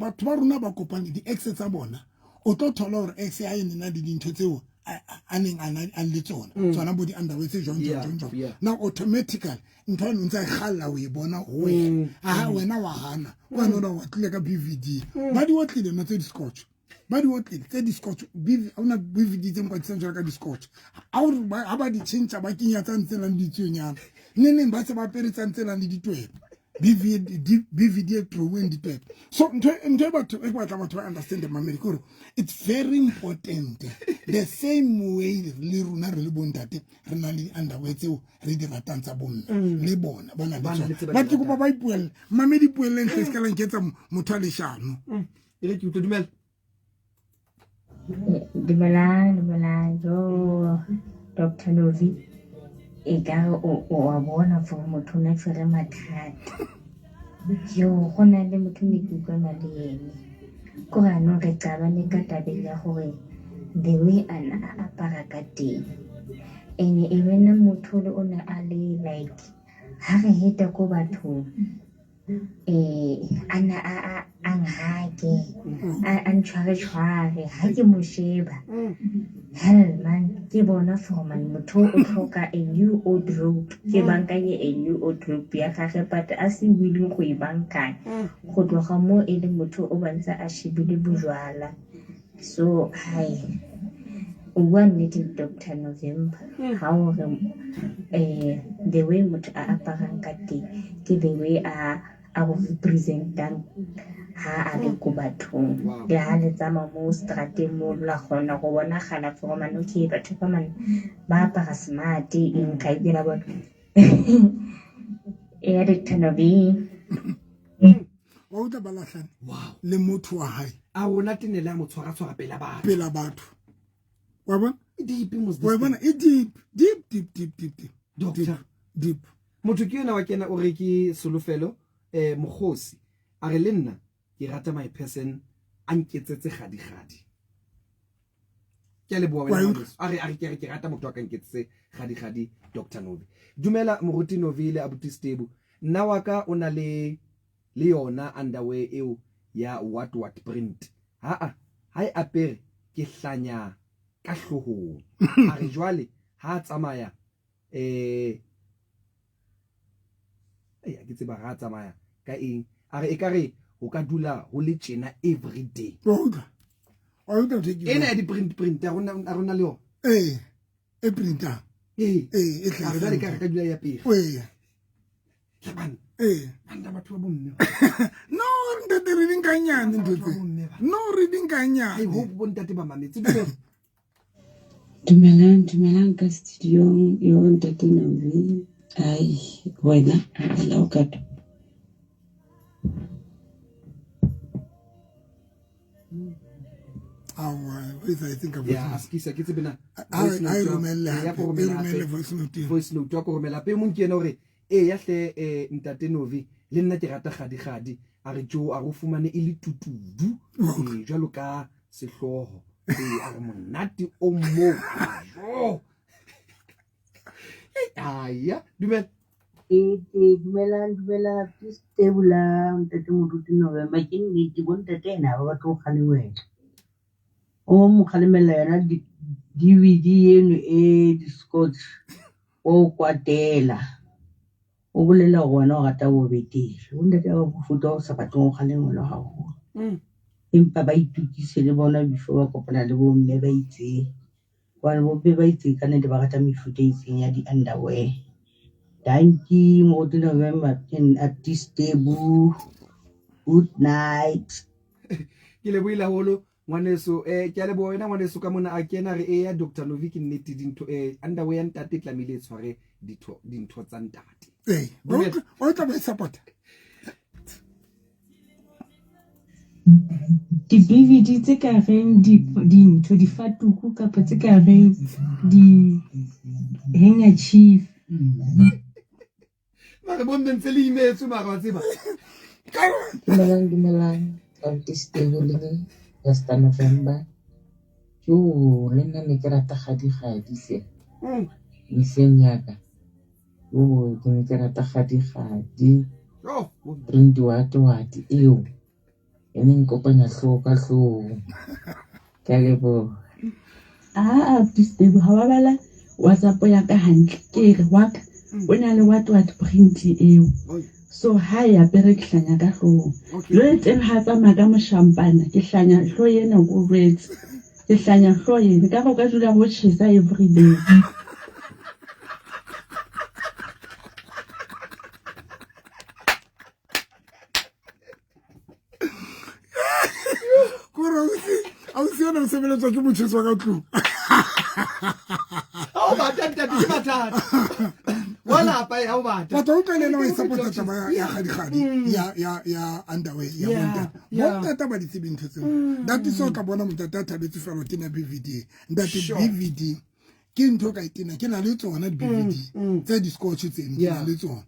batho ba rona ba kopane di-ex tsa bona, o tlo thola hore ex ya ene na le dintho tseo a neng a na a le tsona, tsona bo di-underwear tse jwang, jwang, jwang, jwang. Now automatically ntho eno ntse a e kgalla ho e bona ho wena. Aha, wena wa hana, wena o wa tlile ka BVD, ba di otlile no tse di-scotch, ba di otlile tse di-scotch. BV, ha hona BVD tse nkwatisang jwalo ka di-scotch. Ha o re ha ba di tjhentjha, ba kenya tsa ntse nang le ditsuonyana, neng neng ba se ba apere tsa ntse nang le ditweba. BVD, BVD e drawing ditweba. So ntho e batho e ke batla batho ba understand mamedi ke hore it's very important, the same way le rona re le bontate re na le di-underwear tseo re di ratang tsa bomme, le bona ba na le Ba na le tsona. tse ba Ba di ke kopa ratang. ba ipuelle, mamedi, ipuelleng hle, se ka la nketsa motho a leshano. E re ke utlwe, dumela. Dumelang, dumelang, jo Doctor Novi, e ka re o wa bona for motho o ne a tshwere mathata. Jo, go na le motho ne ke utlwana le ene. Ko re anong re qabane ka tabeng ya gore the way a na a apara ka teng. Ene e be nna motho le o ne a le like ha re heta ko bathong, a na a nhake, a ntshware tshware ha ke mo sheba. Hell man, ke bona for man motho o tlhoka a new wardrobe. Ke bankanye a new wardrobe ya gagwe, but a se willing go e bankanya. Go tloga mo e le motho o bantse a shebile bojwala. So hai, o bua nnete Doctor November ha o re the way motho a aparang ka teng ke the way a go representang ha a le ko bathong. Le ha le tsamaya mo strateng mo, la kgona go bonagala for man, okay, batho ba man ba apara smart eng ga e dira bona. Ya Doctor Novi. Wa utlwa ba lahlane Wow. le motho wa hae. A rona tenele a mo tshwara tshwara pela batho. Pela batho. Wa bona? E deep mos this Wa bona thing. e deep, deep, deep, deep, deep, deep. Doctor. Deep, deep. Motho ke yena wa kena o re ke Solofelo, Mokgosi. A re le nna ke rata my person a nketsetse kgadi-kgadi. Ke a leboha wena Wa utlwa? ngwaneso. A re, a re, ke re ke rata motho a ka nketsetse kgadi-kgadi, Doctor Novi. Dumela Moruti Novi le abuti Stebu. Nna wa ka o na le yona underwear eo ya what what print. Ha a, ha e apere ke hlanya ka hloohong. A re jwale ha a tsamaya, ha ke tseba ha a tsamaya ka eng. A re ekare ho ka dula ho le tjena every day. Wa utlwa? Wa utlwa ntho e ke Ena buang? ya di-print, print, a rona le yona. Ee, e printang. Ee. Ee, e hlahella A re jwale ka re ka dula ya pele. Ee. Tlabane. Ee. Banna batho ba bomme. No, ntate, re di nka nyane ntho tse. Batho ba bomme ba. No, re di nka nyane. I hope bontate ba mametse. Dumela. Dumelang, dumelang ka studio-ong yo ntate Novi. Ai, wena, la o ka twa. Aowa, I think I've Yeah, written. askisa ke tsebe na. A Voice note e ya- romelle ya hape, ko e romela romelle hape. voice note eo. Voice note ya ko romela hape. E mong ke yena hore, ee, ya hle, ntate Novi, le nna ke rata kgadi-kgadi. A re jo, a re o fumane e le tutudu. Okay. Jwalo ka sehlooho. A re monate o moo. Jo. Aya, dumela. Ee, ee, dumelang, dumelang, ke Stebola, ntate Moruti November. Ke nnete, bo ntate ena ha ba batle ho kgalemela. O mo kgalemela yona DVD eno e di-scotch o kwatela o bolela gore wena o rata bo betere. Bo ntate ba mofuta o sa batleng ho kgalengwelwa haholo. Empa ba itokise le bona before ba kopana le bo mme ba itseng. Hobane bo mme ba itseng kannete ba rata mefuta e itseng ya di-underwear. Dankie Moruti November and Auntie Good night. Ke lebohile haholo ngwaneso. Ke a leboha wena ngwaneso ka mona a kena re eya Dr. Novi ke nnete dintho underwear ya ntate e tlamehile e tshware ditho dintho tsa ntate. Ee, o tla ba e support. Di-B_V_D tse ka reng dintho difatuku kapa tse ka reng di-handkerchief. Mare bomme ntse le imetswe mara wa tseba. Dumelang, dumelang. Auntie Stable le Pastor November. Jo, le nna ne ke rata gadi-gadi hle. Mehleng ya ka. Jo, ke ne ke rata gadi-gadi. Oh, Print what what eo. E ne nkopanya hlooho ka hlooho. Ke a leboha. Ah, Stable, ha wa bala WhatsApp ya ka hantle. Ke re wa ka o na le what what print eo. So ha e apere ke hlanya ka hloohong. Jwale teng ha tsamaya ka moshampana ke hlanya hlooho ena ko jwetse. Ke hlanya hlooho ena ka re o ka dula ho tjhesa every day. Kore ausi ena o sebeletswa ke motjheso wa ka tlung. Ha o bata ntate ke mathata. Wa lapa ha o bata. Batho o utlwa le ena wa e support taba ya kgadi-kgadi ya underwear ya bontate. Bontate ba di tsebe ntho tseo. That is why o tla bona montate a thabetse fela ho tena BVD. Ntate BVD ke ntho ka e tena ke na le tsona di-BVD tse di-scotch tseno ke na le tsona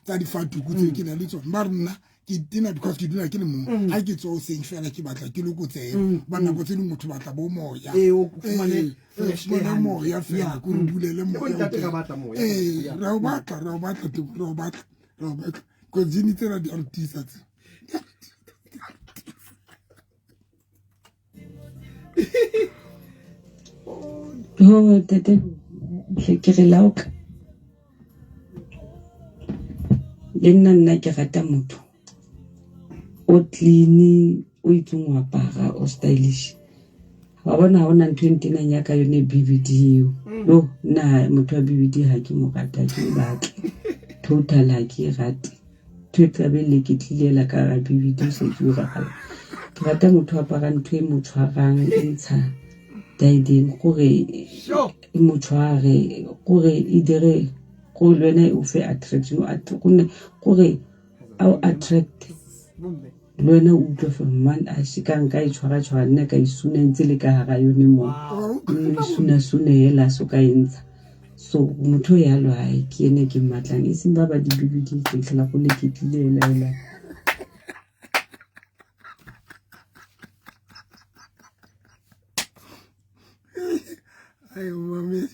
tsa difatuku tseo ke na le tsona. Mare nna ke tena because ke dula ke le mong. Ha ke tswa hoseng fela ke batla ke lokotsehe. Ba nako tse ding motho batla bo moya. O fumane fresh fumane air hantle. moya fela, ko re bulele Le moya bontate o teng. ra batla moya. Re o batla, re o batla, re o batla, re o batla. Because jini tsena di a re tiisa tse. Ho tete hle ke re laoka. Le nna nna ke rata motho o clean, o itseng ho apara, o stylish. Wa bona ha hona ntho e ntenang ya ka yone BVD eo. No, nna motho wa BVD ha ke mo rate, ha ke mo batle. Total ha ke e rate. Ntho e tlabe le ke tlilela ka hara BVD se ke o ragala. Ke rata motho a aparang ntho e mo tshwarang, e ntsha diadem gore e mo tshware, gore e dire gore le wena e o fe attraction, gonne gore a o attract le wena o utlwe for man a se ka nka e tshwara tshwara nna ka e suna ntse le ka hara yone mo. O e suna sune hela so ka e ntsha. So motho yalo hae ke ene ke mmatlang, e seng ba ba di BVD tse tlhela go le ke tlile hela hela. Ai, mamedi.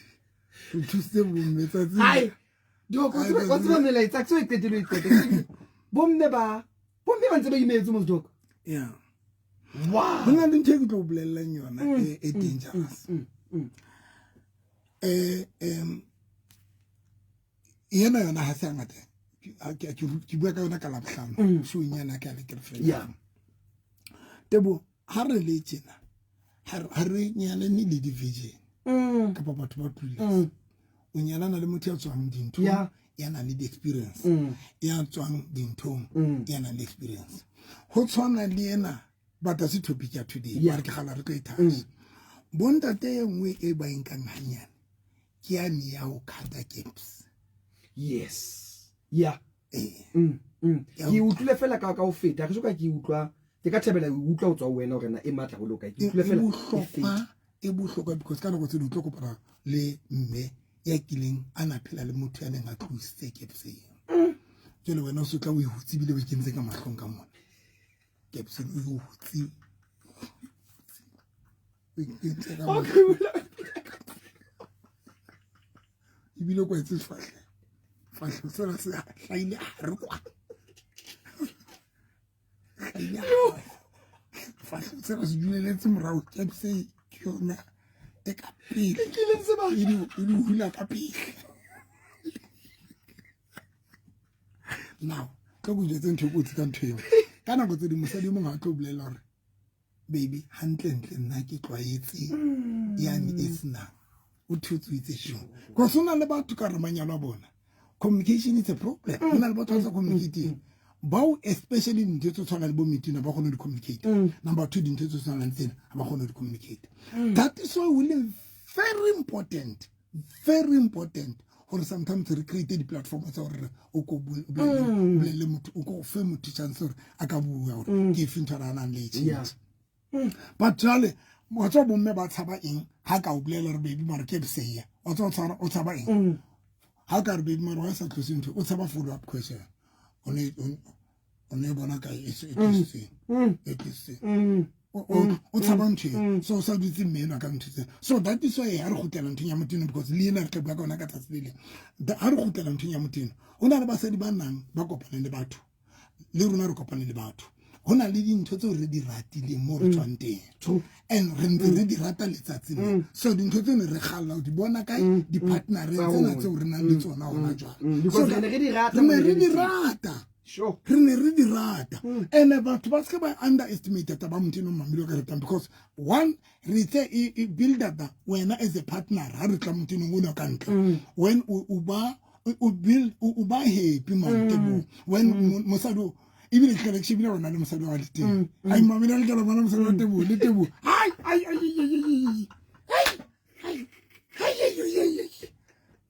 Re thusitse bomme tsatsi. Ai, Doko, wa tseba melaetsa ke e qetile e qete. Bomme ba, bomme ba ntse ba imetse mos Doko. Yeah. Wow. Ho na le ntho e ke tlo o bolellang yona e dangerous. Yena yona ha se hangata. Ke bua ka yona ka Labohlano. Showing yana ka le girlfriend. Tebo, ha re le tjena, ha re nyalane le di-virgin. Kapa batho ba clueless. O nyalana le motho ya tswang dinthong, ya nang le di-experience. Ya tswang dinthong, ya nang le experience. Ho tshwana le ena, but that's the topic ya today. Ba re ke kgala re tlo e touch. Bontate e nngwe e ba e nkang hanyane, ke yane ya ho cut-a gaps. Yes. Yeah. Ke utlwile fela ka ho feta, ke soka ke utlwa, ke ka thabela ho utlwa ho tswa ho wena hore na e matla ho loka. Ke utlwile fela e feta. E bohlokwa because ka nako tse ding o tlo kopana le mme ya kileng a na phela le motho ya neng a tlositse caps eo. Jwale wena o se tla o e hutse ebile o e kentse ka mahlong ka mona. Caps o e hutse. O e kentse ka mahlong. Ebile o kwetse sefahleho. Sefahleho sena se hlahile hare kwa. Hlahile hare. Sefahleho sena se duleletse morao. Caps e ke yona. qete ka pele e di hula ka pele. Now tlo ko jwetse ntho e kotsi ka ntho eo. Ka nako tse ding mosadi o mongwe a tlo bolela gore baby hantlentle nna ke tlwaetse yane e senang o thotse o itse jong, because o na le batho ka re manyalo a bona communication is a problem. Go na le batho ba sa communicateng bao, especially dintho tse tshwanang le bo meeting, ba kgone ho di communicate. Number two, dintho tse tshwanang le tsena ha ba kgone ho di communicate. That is why we leng very important, very important gore sometimes re create di-platform tsa gore o ko bolelle motho, o ko fe motho chance gore a ka bua gore ke efe ntho a nang le e change. But jwale wa tswa bomme ba tshaba eng ha ka o bolela re baby mara ke bseya, wa tswa o tshaba eng ha ka re baby mara wa sa tlose ntho, o tshaba follow up question. O ne bona ka e se e tlisitseng e tlisitseng, o tshaba ntho eo. So o sa dutse mme enwa ka ntho tsena. So that is why ha re kgutlela nthong ya moteno, because le ena re tla bua ka yona ka tsatsi le leng. Ha re kgutlela nthong ya moteno, ho na le basadi ba nang ba kopane le batho, le rona re kopane le batho, ho na le dintho tseo re di ratileng mo re tswang teng, and re ntse re di rata letsatsi le. So dintho tseno re kgalla ho di bona kae? Di-partnereng tsena tseo re nang le tsona hona jwale. Because re ne re di rata. Re ne re di rata. Re ne re di rata. And batho ba seke ba underestimate taba motho eno mamelo ka ratang, because one re tse e build up wena as a partner. Ha re tla motho eno o ka ntle, when o ba o build o ba happy man tebo when mosadi o ebile ke ke shebile rona le mosadi wa le teng, ai mamela le ke bona mosadi wa Tebo le Tebo, ai ai ai ai ai ai ai ai ai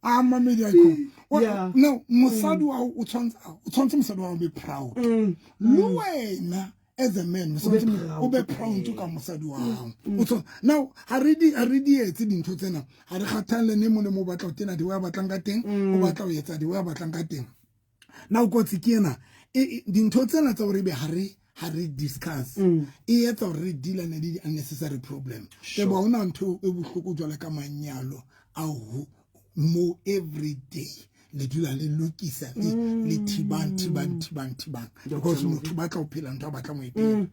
a mamedi a ko. Now mosadi wa o tshwanetse mosadi wa be proud le wena as a man, o be proud ka mosadi wa hao. Now ha re di etse dintho tsena, ha re kgathalle ne mo le mo batla ho tena di wa batlang ka teng, o batla ho etsa di wa batlang ka teng. Now kotsi ke ena, dintho tsena tsa hore ebe ha re discuss e etsa hore re dealane le di-unnecessary problem. Tebo ha hona ntho e bohloko jwalo ka manyalo a ho mo every day le dula le lokisa le thibang thibang thibang thibang, because motho batla ho phela ntho a batlang ho e phela.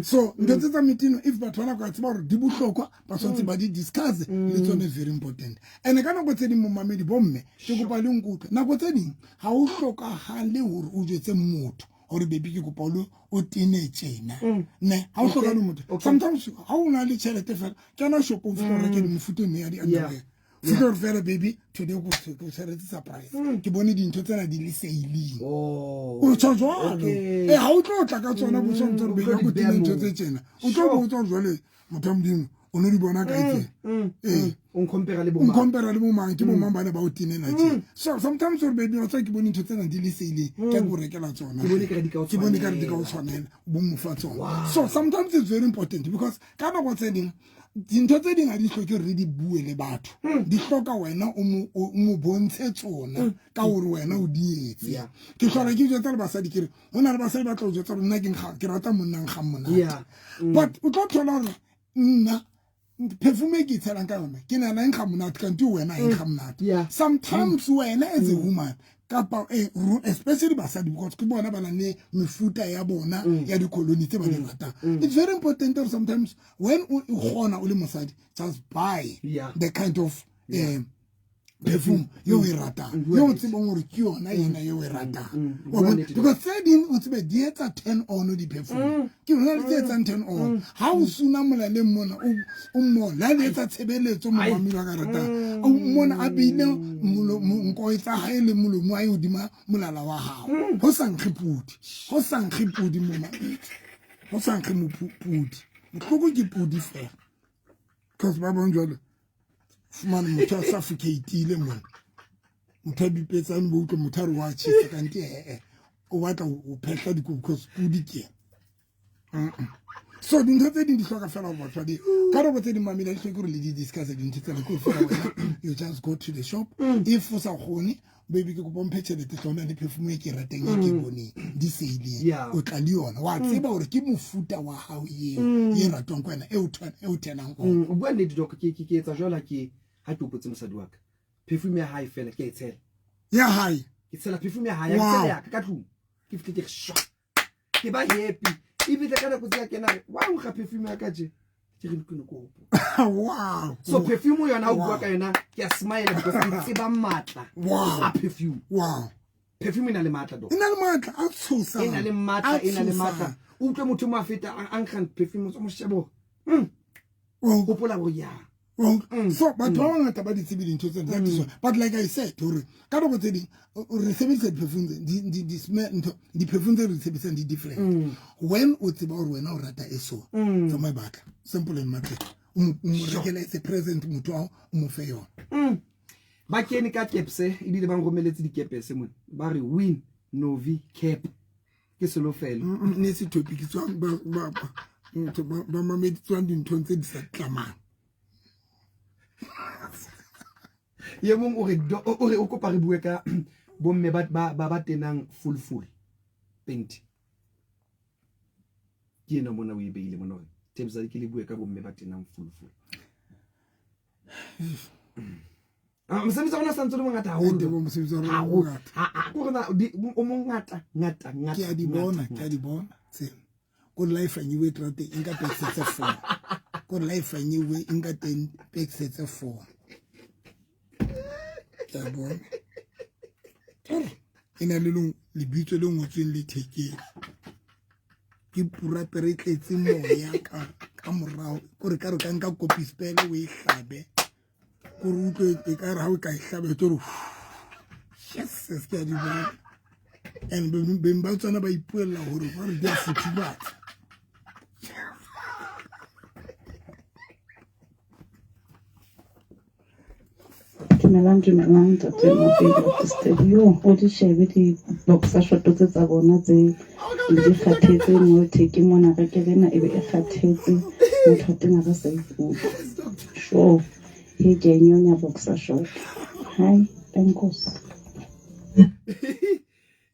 So ntho tse tsa metino, if batho ba nako tseba hore di bohlokwa, ba tshwanetse ba di discuss le tsone, very important. And ka nako tse ding momamedi bomme ke kopa le nkutlwe, nako tse ding ha o hlokahale hore o jwetse motho hore baby ke kopa o tene tjena, ne ha o hlokahale motho. Sometimes ha o na le tjhelete fela, kena shopong fela o reke mefuta e ya di-underwear. Fitlhe fela baby today ko tshwaretse surprise, ke bone dintho tsena di le sailing, o tswa jwalo. Ha o tlo tla ka tsona bo tshwanetse hore baby ko tene ntho tse tjena, o tlo botsa hore jwale motho wa Modimo o no di bona kae tse. O nkompera le bo mang, nkompera le bo mang, ke bo mang bana ba o tenela tje. So sometimes hore baby wa tswa ke bone ntho tsena di le sailing, ke go rekela tsona, ke bone ka di ka o tshwanela, bo mo fa tsona. So sometimes it's very important because ka nako tse ding dintho tse ding ha di hloke re di bue le batho, di hloka wena o mo bontshe tsona ka hore wena o di etse. Ke hlola ke jwetsa le basadi ke re ho na le basadi ba tla o jwetsa hore nna ke rata monna nkgang monate, but o tlo thola hore nna perfume e ke tshelang ka yona ke nana e nkga monate, kante wena e nkga monate. Sometimes wena as a woman kapa especially basadi, because ke bona ba nang le mefuta ya bona ya dikoloni tse ba di ratang. It's very important that sometimes when o kgona o le mosadi, just buy the kind of perfume yo e ratang, yo o tsebang hore ke yona ena eo e ratang. Because tse ding o tsebe di etsa turn on di-perfume, ke yona le tse etsang turn on. Ha o suna molaleng mona o mmona le etsa tshebeletso momamedi wa ka ratang, o mmona a beile nko tsa hae le molomo wa hae hodima molala wa hao. Ho sa nkge pudi, ho sa nkge pudi momamedi, ho sa nkge pudi, bohloko ke pudi fela. Because ba bang jwale fumane motho a suffocate-ile mona, motho a bipetsane bo utlwe motho a re wa tjhesa kante o batla ho phehla dikobo because pudi ke ena. So dintho tse ding di hloka fela hore batho ba di ka nako tse ding mamela di hloke hore le di discuss dintho tsena, ke fela wena you just go to the shop. If o sa kgone, baby ke kopa mphe tjhelete hle, hona le perfume e ke ratang e ke boneng di sale, o tla le yona, wa tseba hore ke mofuta wa hao eo e ratwang ke wena e o tenang o. O bua nnete doc, ke etsa jwalo ke ha ke hopotse mosadi wa ka perfume ya hae fela ke e tshela ya hae, ke tshela perfume ya hae, ya tshela ya ka tlung, ke fihle ke shwa ke ba happy. Ebile ka nako tse ya kena re wa nkga perfume ya ka tje, Ke re ke no ko hopola. Wow. So perfume yona ha o bua ka yona ke a smile because ke tseba matla a perfume. Wow. Perfume e na le matla do. E na le matla a tshosa. E na le matla, e na le matla. O utlwe motho mo a feta a nkgang perfume o mo shebo. Hopola hore ya. So batho ba bangata ba di tsebe dintho tsena, that is why. But like I said, hore ka nako tse ding re sebedisa di-perfume tse ntho di-perfume tse re di sebedisang di different. When o tseba hore wena o rata e so, tsamaya batla simple and market, o mo rekele as a present, motho wa o mo fe yona. Ba kene ka kepse ebile ba nromeletse dikepese mona, ba re win novi cap ke solofelo. Ne se topic tswang ba ba ba mamedi tswang dinthong tse di sa tlamang. Ye mong o re o re o kopa re bue ka bomme ba ba ba tenang full full penti. Ke ena mona o e beile mona hore Tebza ke le bue ka bomme ba tenang full full. Mosebetsi wa rona santse le mongata haholo. Mosebetsi wa rona mongata. Ha ko rona o mongata ngata ngata. Ke a di bona, ke a di bona tsena. Ko life anyiwe trateng e nka pekse tse 4. Ko life anyiwe e nka teng pekse tse 4. Ke a bona. E na le lebitso le ngotsweng le thekeng. Ke purapere e tletse moya ka morao. Kore ka re ka nka kopi spele o e hlabe. Kore utlwe e ka re ha o ka e hlabe e tlo re, yes, ke a di bona. And beng ba tsona ba ipuella hore ba re di a futhumatsa. Dumelang, dumelang, ntate Mopedi Studio. O di shebe di-boxer short tse tsa bona tse di kgathetse mo thekeng mona, re ke rena e be e kgathetse, motho wa teng a re sa ikutlwe. Sure, he ke a nyonya boxer short. Hi, enkosi.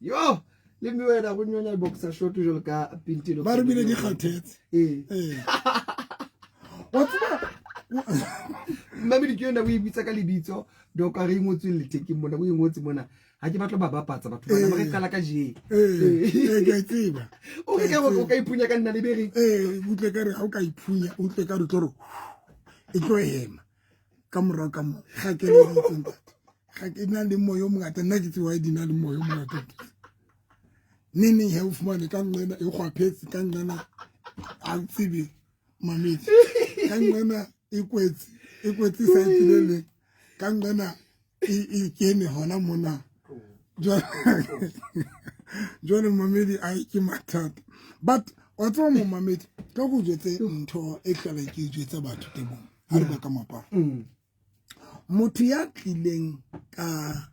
Yo, le mme wena go nyonya boxer short jwalo ka Pintelo. Ba re bile di kgathetse. Ee. Ee. Wa tseba Mmamedi ke yona o e bitsa ka lebitso doka re ngotsweng lethekeng mona, o e ngotse mona. Ha ke batlo ba bapatsa batho bana, ba re qala ka J. Ee, ke a tseba. O re ka o ka iphunya ka nna le bere. Ee, utlwe ka re ha o ka iphunya, utlwe ka re tlo re e tlo ema ka morao ka mo. Ga ke le ditse ntate. Ga ke na le moya o mongata, nna ke tseba di na le moya o mongata. Neng neng he o fumane ka nqena e kgwaphetse, ka nqena ha o tsebe mamedi. Ka nqena e kwetse, e kwetse sa e le leng. Ka nqena e kene hona mona. Jwale mamedi a ke mathata. But wa tseba mo mamedi, ka go jwetse ntho e hlola ke jwetse batho tebong. Ha re bua ka moaparo. Motho ya tlileng ka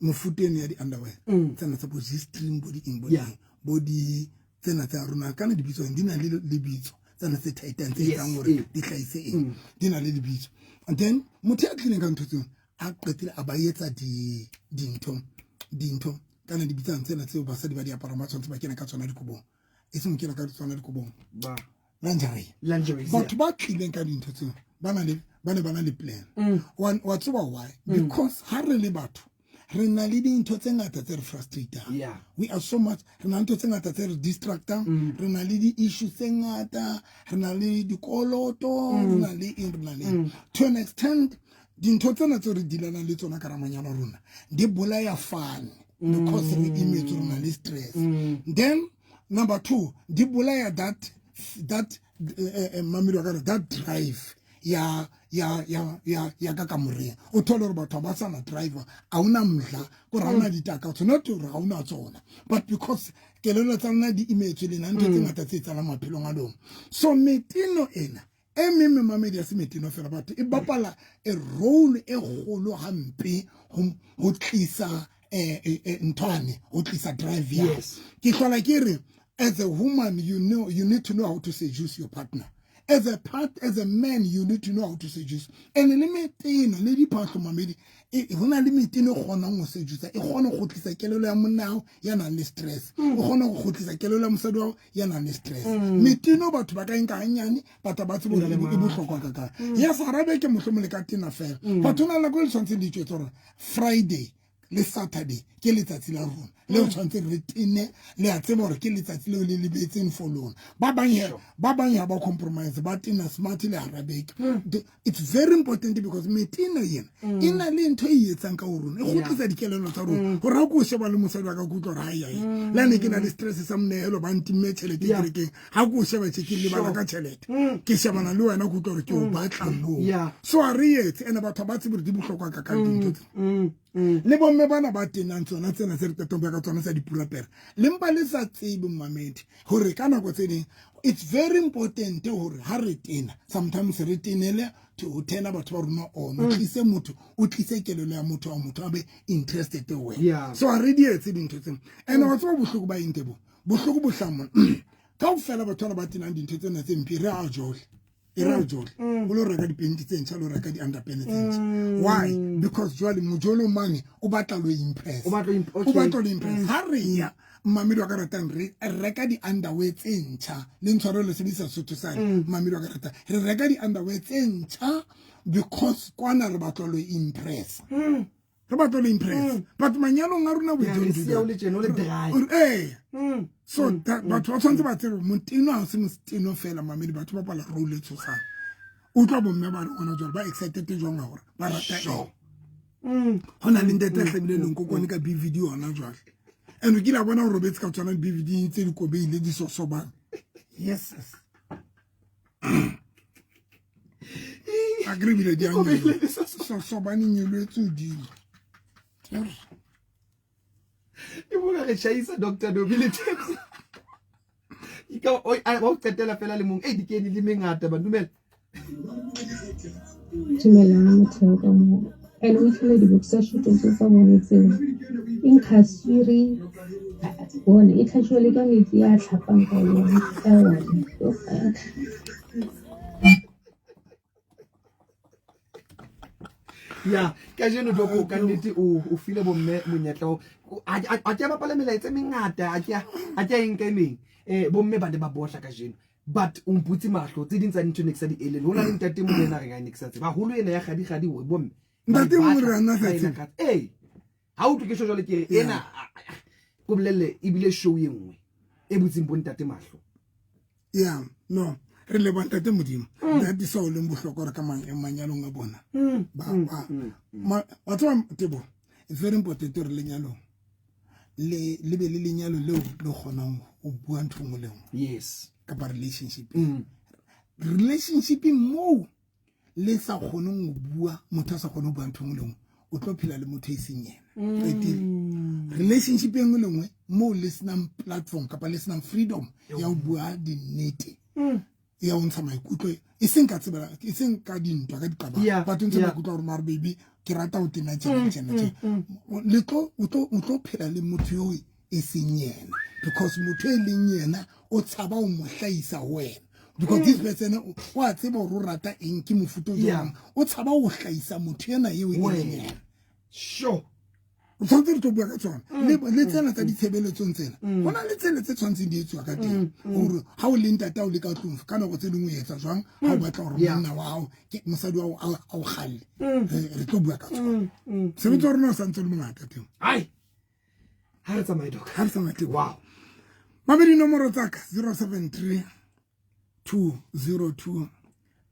mofuta eno ya di-underwear, tsena tsa bo G-string, bo di-eng, bo di-eng, bo di tsena tsa rona, kana di bitswang, di na le lebitso, tsena tse tightang, tse etsang hore di hlahise eng, di na le lebitso. And then motho ya tlileng ka ntho tseo, a qetile a ba etsa dintho, dintho kana di bitsang tsena tseo basadi ba di aparang, ba tshwanetse ba kene ka tsona dikobong, e seng ho kena ka tsona dikobong. Ba. Lingerie. Lingerie, Batho ba tlileng ka dintho tseo, ba na le, ba ne ba na le plan. Wa tseba why? Because ha re le batho, re na le dintho tse ngata tse re frustrating. We are so much, re na le ntho tse ngata tse re distractang, re na le di-issue tse ngata, re na le dikoloto, re na le eng, re na le eng. To an extent, dintho tsena tseo re dealanang le tsona ka ramanyalo a rona, di bolaya fun because re imetswe, re na le stress. Then number 2, di bolaya that mamedi wa ka re, that drive ya ya ya ya ya ka kamoreng. O thole hore batho ba sa na driver, ha hona mdla, kore ha hona ditakatso, not hore ha hona tsona, but because kelello tsa lona di imetswe le na ntho tse ngata tse etsahalang maphelong a lona. So meteno ena e meng memamedi ya se meteno fela, batho e bapala a role e kgolo hampe ho tlisa nthwane, ho tlisa drive ya. Ke hlola ke re, as a woman, you know, you need to know how to seduce your partner. As a part, as a man, you need to know how to seduce. And le meteno, le diphahlo mamedi, ho na le meteno e kgonang ho seduce, e kgona ho kgutlisa kelello ya monna hao ya nang le stress. O kgona ho kgutlisa kelello ya mosadi wa hao ya nang le stress. Meteno batho ba ka nka hanyane, batho ba tsebe hore e bohlokwa ka kae. Ya sa arabe ke mohlomong le ka tena fela. Batho na le nako e le tshwanetseng le itjwetse hore Friday Le Saturday ke letsatsi la rona le o tshwanetse re tene. Le a tseba gore ke letsatsi leo le lebetseng for lona. Ba bang ba bang ha ba compromise, ba tena smart le hara beke. It's very important because meteno ena e na le ntho e etsang ka ho rona, e kgutlisa dikelello tsa rona gore ha ko o sheba le mosadi wa ka, ke utlwa gore hai hai, le ha ne ke na le stress sa monehelo, ba ntimme tjhelete kerekeng, ha ko o sheba tje ke lebala ka tjhelete, ke shebana le wena, ke utlwa gore ke o batla moo. So a re etse ene batho ha ba tsebe gore di bohlokwa ka kang dintho tse. Le bomme bana ba tenang tsona tsena tse re qetang bua ka tsona tsa dipurapere, le mpa le sa tsebe, mmamedi, gore ka nako tse ding it's very important gore ha re tena, sometimes re tenele to ho thena batho ba rona on, o tlise motho, o tlise kelelo ya motho wa motho a be interested ho wena. So ha re di etse dintho tsena. And wa tseba bohloko ba eng, Tebo? Bohloko bo hlahang mona, kaofela batho bana ba tenang dintho tsena tse mpe, re a jole, e re a jole o lo reka dipenti tse ntjha, lo reka di-underpene tse ntjha. Why? Because jwale mojolo mane o batla lo impress. O batla o o batla lo impress. Ha re ya, mmamedi wa ka ratang, re reka di-underwear tse ntjha, le ntshwaro le sebedisa Sotho sane. Mmamedi wa ka ratang, re reka di-underwear tse ntjha because kwana re batla lo impress, re batla lo impress. But manyalong a rona we Yeah, don't re do siya o that. le tjena, o le dry. Ee, so batho ba tshwanetse ba tsebe moteno ha se moteno fela, mamedi. Batho ba bapala role e tshosang. Utlwa bomme ba re gona jwale ba excited jwang ka gore ba rata eng. Go na le ntate a hlabile lenkokwane ka BVD gona jwale, and o kile a bona o robetse ka tsona di-BVD tse di kobeile di sosobane. Yes, a kere ebile di a sosobane, nyoloetse hodimo. Ke bona re tjhaisa Dr. Dobi le Taxi. Wa o qetela fela le mong e dikene le mengata ba dumela. Dumelang motheo ka moo. And o tlhole di-boxer short tse tsa bone tseo e nkga swiri bone, e tlhatswiwa le ka metsi a tlhapang ka one, ka one. Yo, Ya kajeno doko ka nnete o file bomme monyetla a ke a bapala melaetsa e mengata, a ke a eng ka e meng. Bomme ba ne ba bohla kajeno, but o mputse mahlo tse ding tsa dintho ne ke sa di elele. Ho na le ntate mong ena reng a ne ke sa tseba haholo ena ya kgadi-kgadi hore bomme ba Ntate e mong batla, re ana sa ba e tsebe. lakatsa. Ee, ha utlwe ke tjho jwale, ke re ena ko bolelle, ebile show e nngwe e butseng bontate mahlo. Ya, no re leboha ntate Modimo. That is all leng bohlokwa gore ka manyalong a bona wa tseba, Tebo, it's very important gore lenyalong le be le lenyalo leo le kgonang go bua ntho nngwe le nngwe. Kapa relationship, relationship moo le sa kgoneng go bua, motho a sa kgone go bua ntho nngwe le nngwe, o tlo phela le motho e seng yena. Qetile. Relationship e nngwe le nngwe moo le senang platform kapa le senang freedom ya ho bua dinnete, ya ho ntsha maikutlo, e seng ka tsebela, e seng ka dintwa, ka diqabang, but o ntsha maikutlo a gore mare baby, ke rata ho tena tjena tjena tjena, le tlo o tlo phela le motho eo e seng yena, because motho e leng yena o tshaba ho mo hlahisa ho wena, because this person o a tseba hore o rata eng, ke mofuta o jwang, o tshaba ho hlahisa motho ena eo e leng Wena. yena. Sure. O tshwanetse re tlo bua ka tsona le tsena tsa ditshebeletsong tsena. Go na le tsela tse tshwanetseng di etsiwa ka teng gore ga o le ntate, o le ka tlong, ka nako tse dingwe o etsa jwang ga o batla gore monna wa gago ke mosadi wa gago a o galle. Re tlo bua ka tsona. Mosebetsi wa rona o santse o le mongata teng. Ai, ha re tsamaye, doc. Ha re tsamaye, teng. Wow. Mamedi, nomoro tsa ka 073 202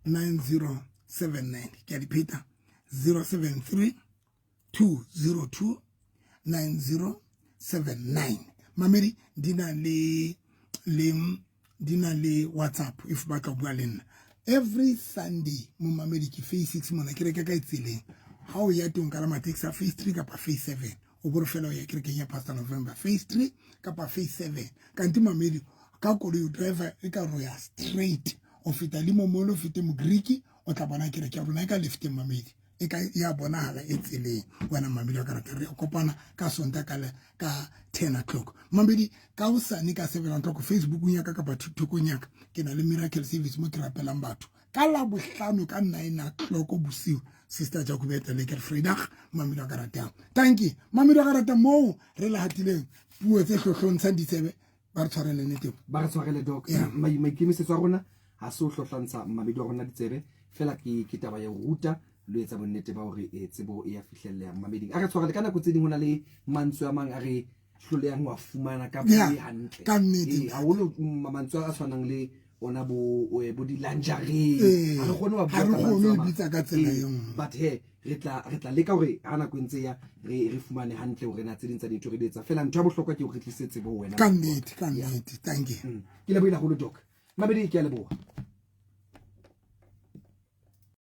9079. Ke a di pheta, 073 202 9079. Mamedi, di na le WhatsApp if ba tla bua le nna. Every Sunday mo, mamedi, ke phase 6 mona ke reka ka e tseleng. Ha o ya teng, ka mataxi a phase 3 kapa phase 7, o bore fela o ya kerekeng ya Pastor November, phase 3 kapa phase 7. Kanti mamedi, ka koloi o driver e ka ro ya straight, o feta le momolo, o fete Mogriki, o tla bona kereke ya rona e ka lefteng. Mamedi, e ka ya bonahala e tseleng. Wena mamedi wa karata, re kopana ka Sonta ka 10 o'clock. Mamedi, ka hosane ka 7 o'clock, Facebookong ya ka kapa TikTokong ya ka, ke na le miracle service mo ke rapelang batho. Ka la bohlano ka 9 o'clock bosiu, Sister Jacobeta le ke Fredag. Mamedi wa karata, thank you. Mamedi wa karata, moo re le hatileng puo tse hlohlontshang ditsebe, ba re tshwarele nete. Ba re tshwarele, doc. Maikemisetso a rona ha se o hlohlantsha mmamedi wa rona ditsebe fela, ke taba ya ho ruta. Lo etsa bonnete ba hore eh, tsebo e ya fihlelleha mameding. A re tshwarele ka nako tse ding ho na le mantswe a mang a re hlolehang ho a fumana ka Yeah, puo e hantle. ka nnete. Eh, haholo mantswe a tshwanang le ona bo eh, bo di-lingerie. Eh, Ha re kgone ho a bua ha re ka kgone mantswe ho a mang. bitsa ka tsela Eh, e nngwe. But he re tla re tla leka hore ha nako e ntse e ya re re fumane hantle hore na tse ding tsa dintho re di etsa. Feela ntho ya bohlokwa ke hore re tlise tsebo ho wena. Ka nnete, ka nnete. Thank you. Ke lebohile haholo, Doc. Mabedi ke a leboha.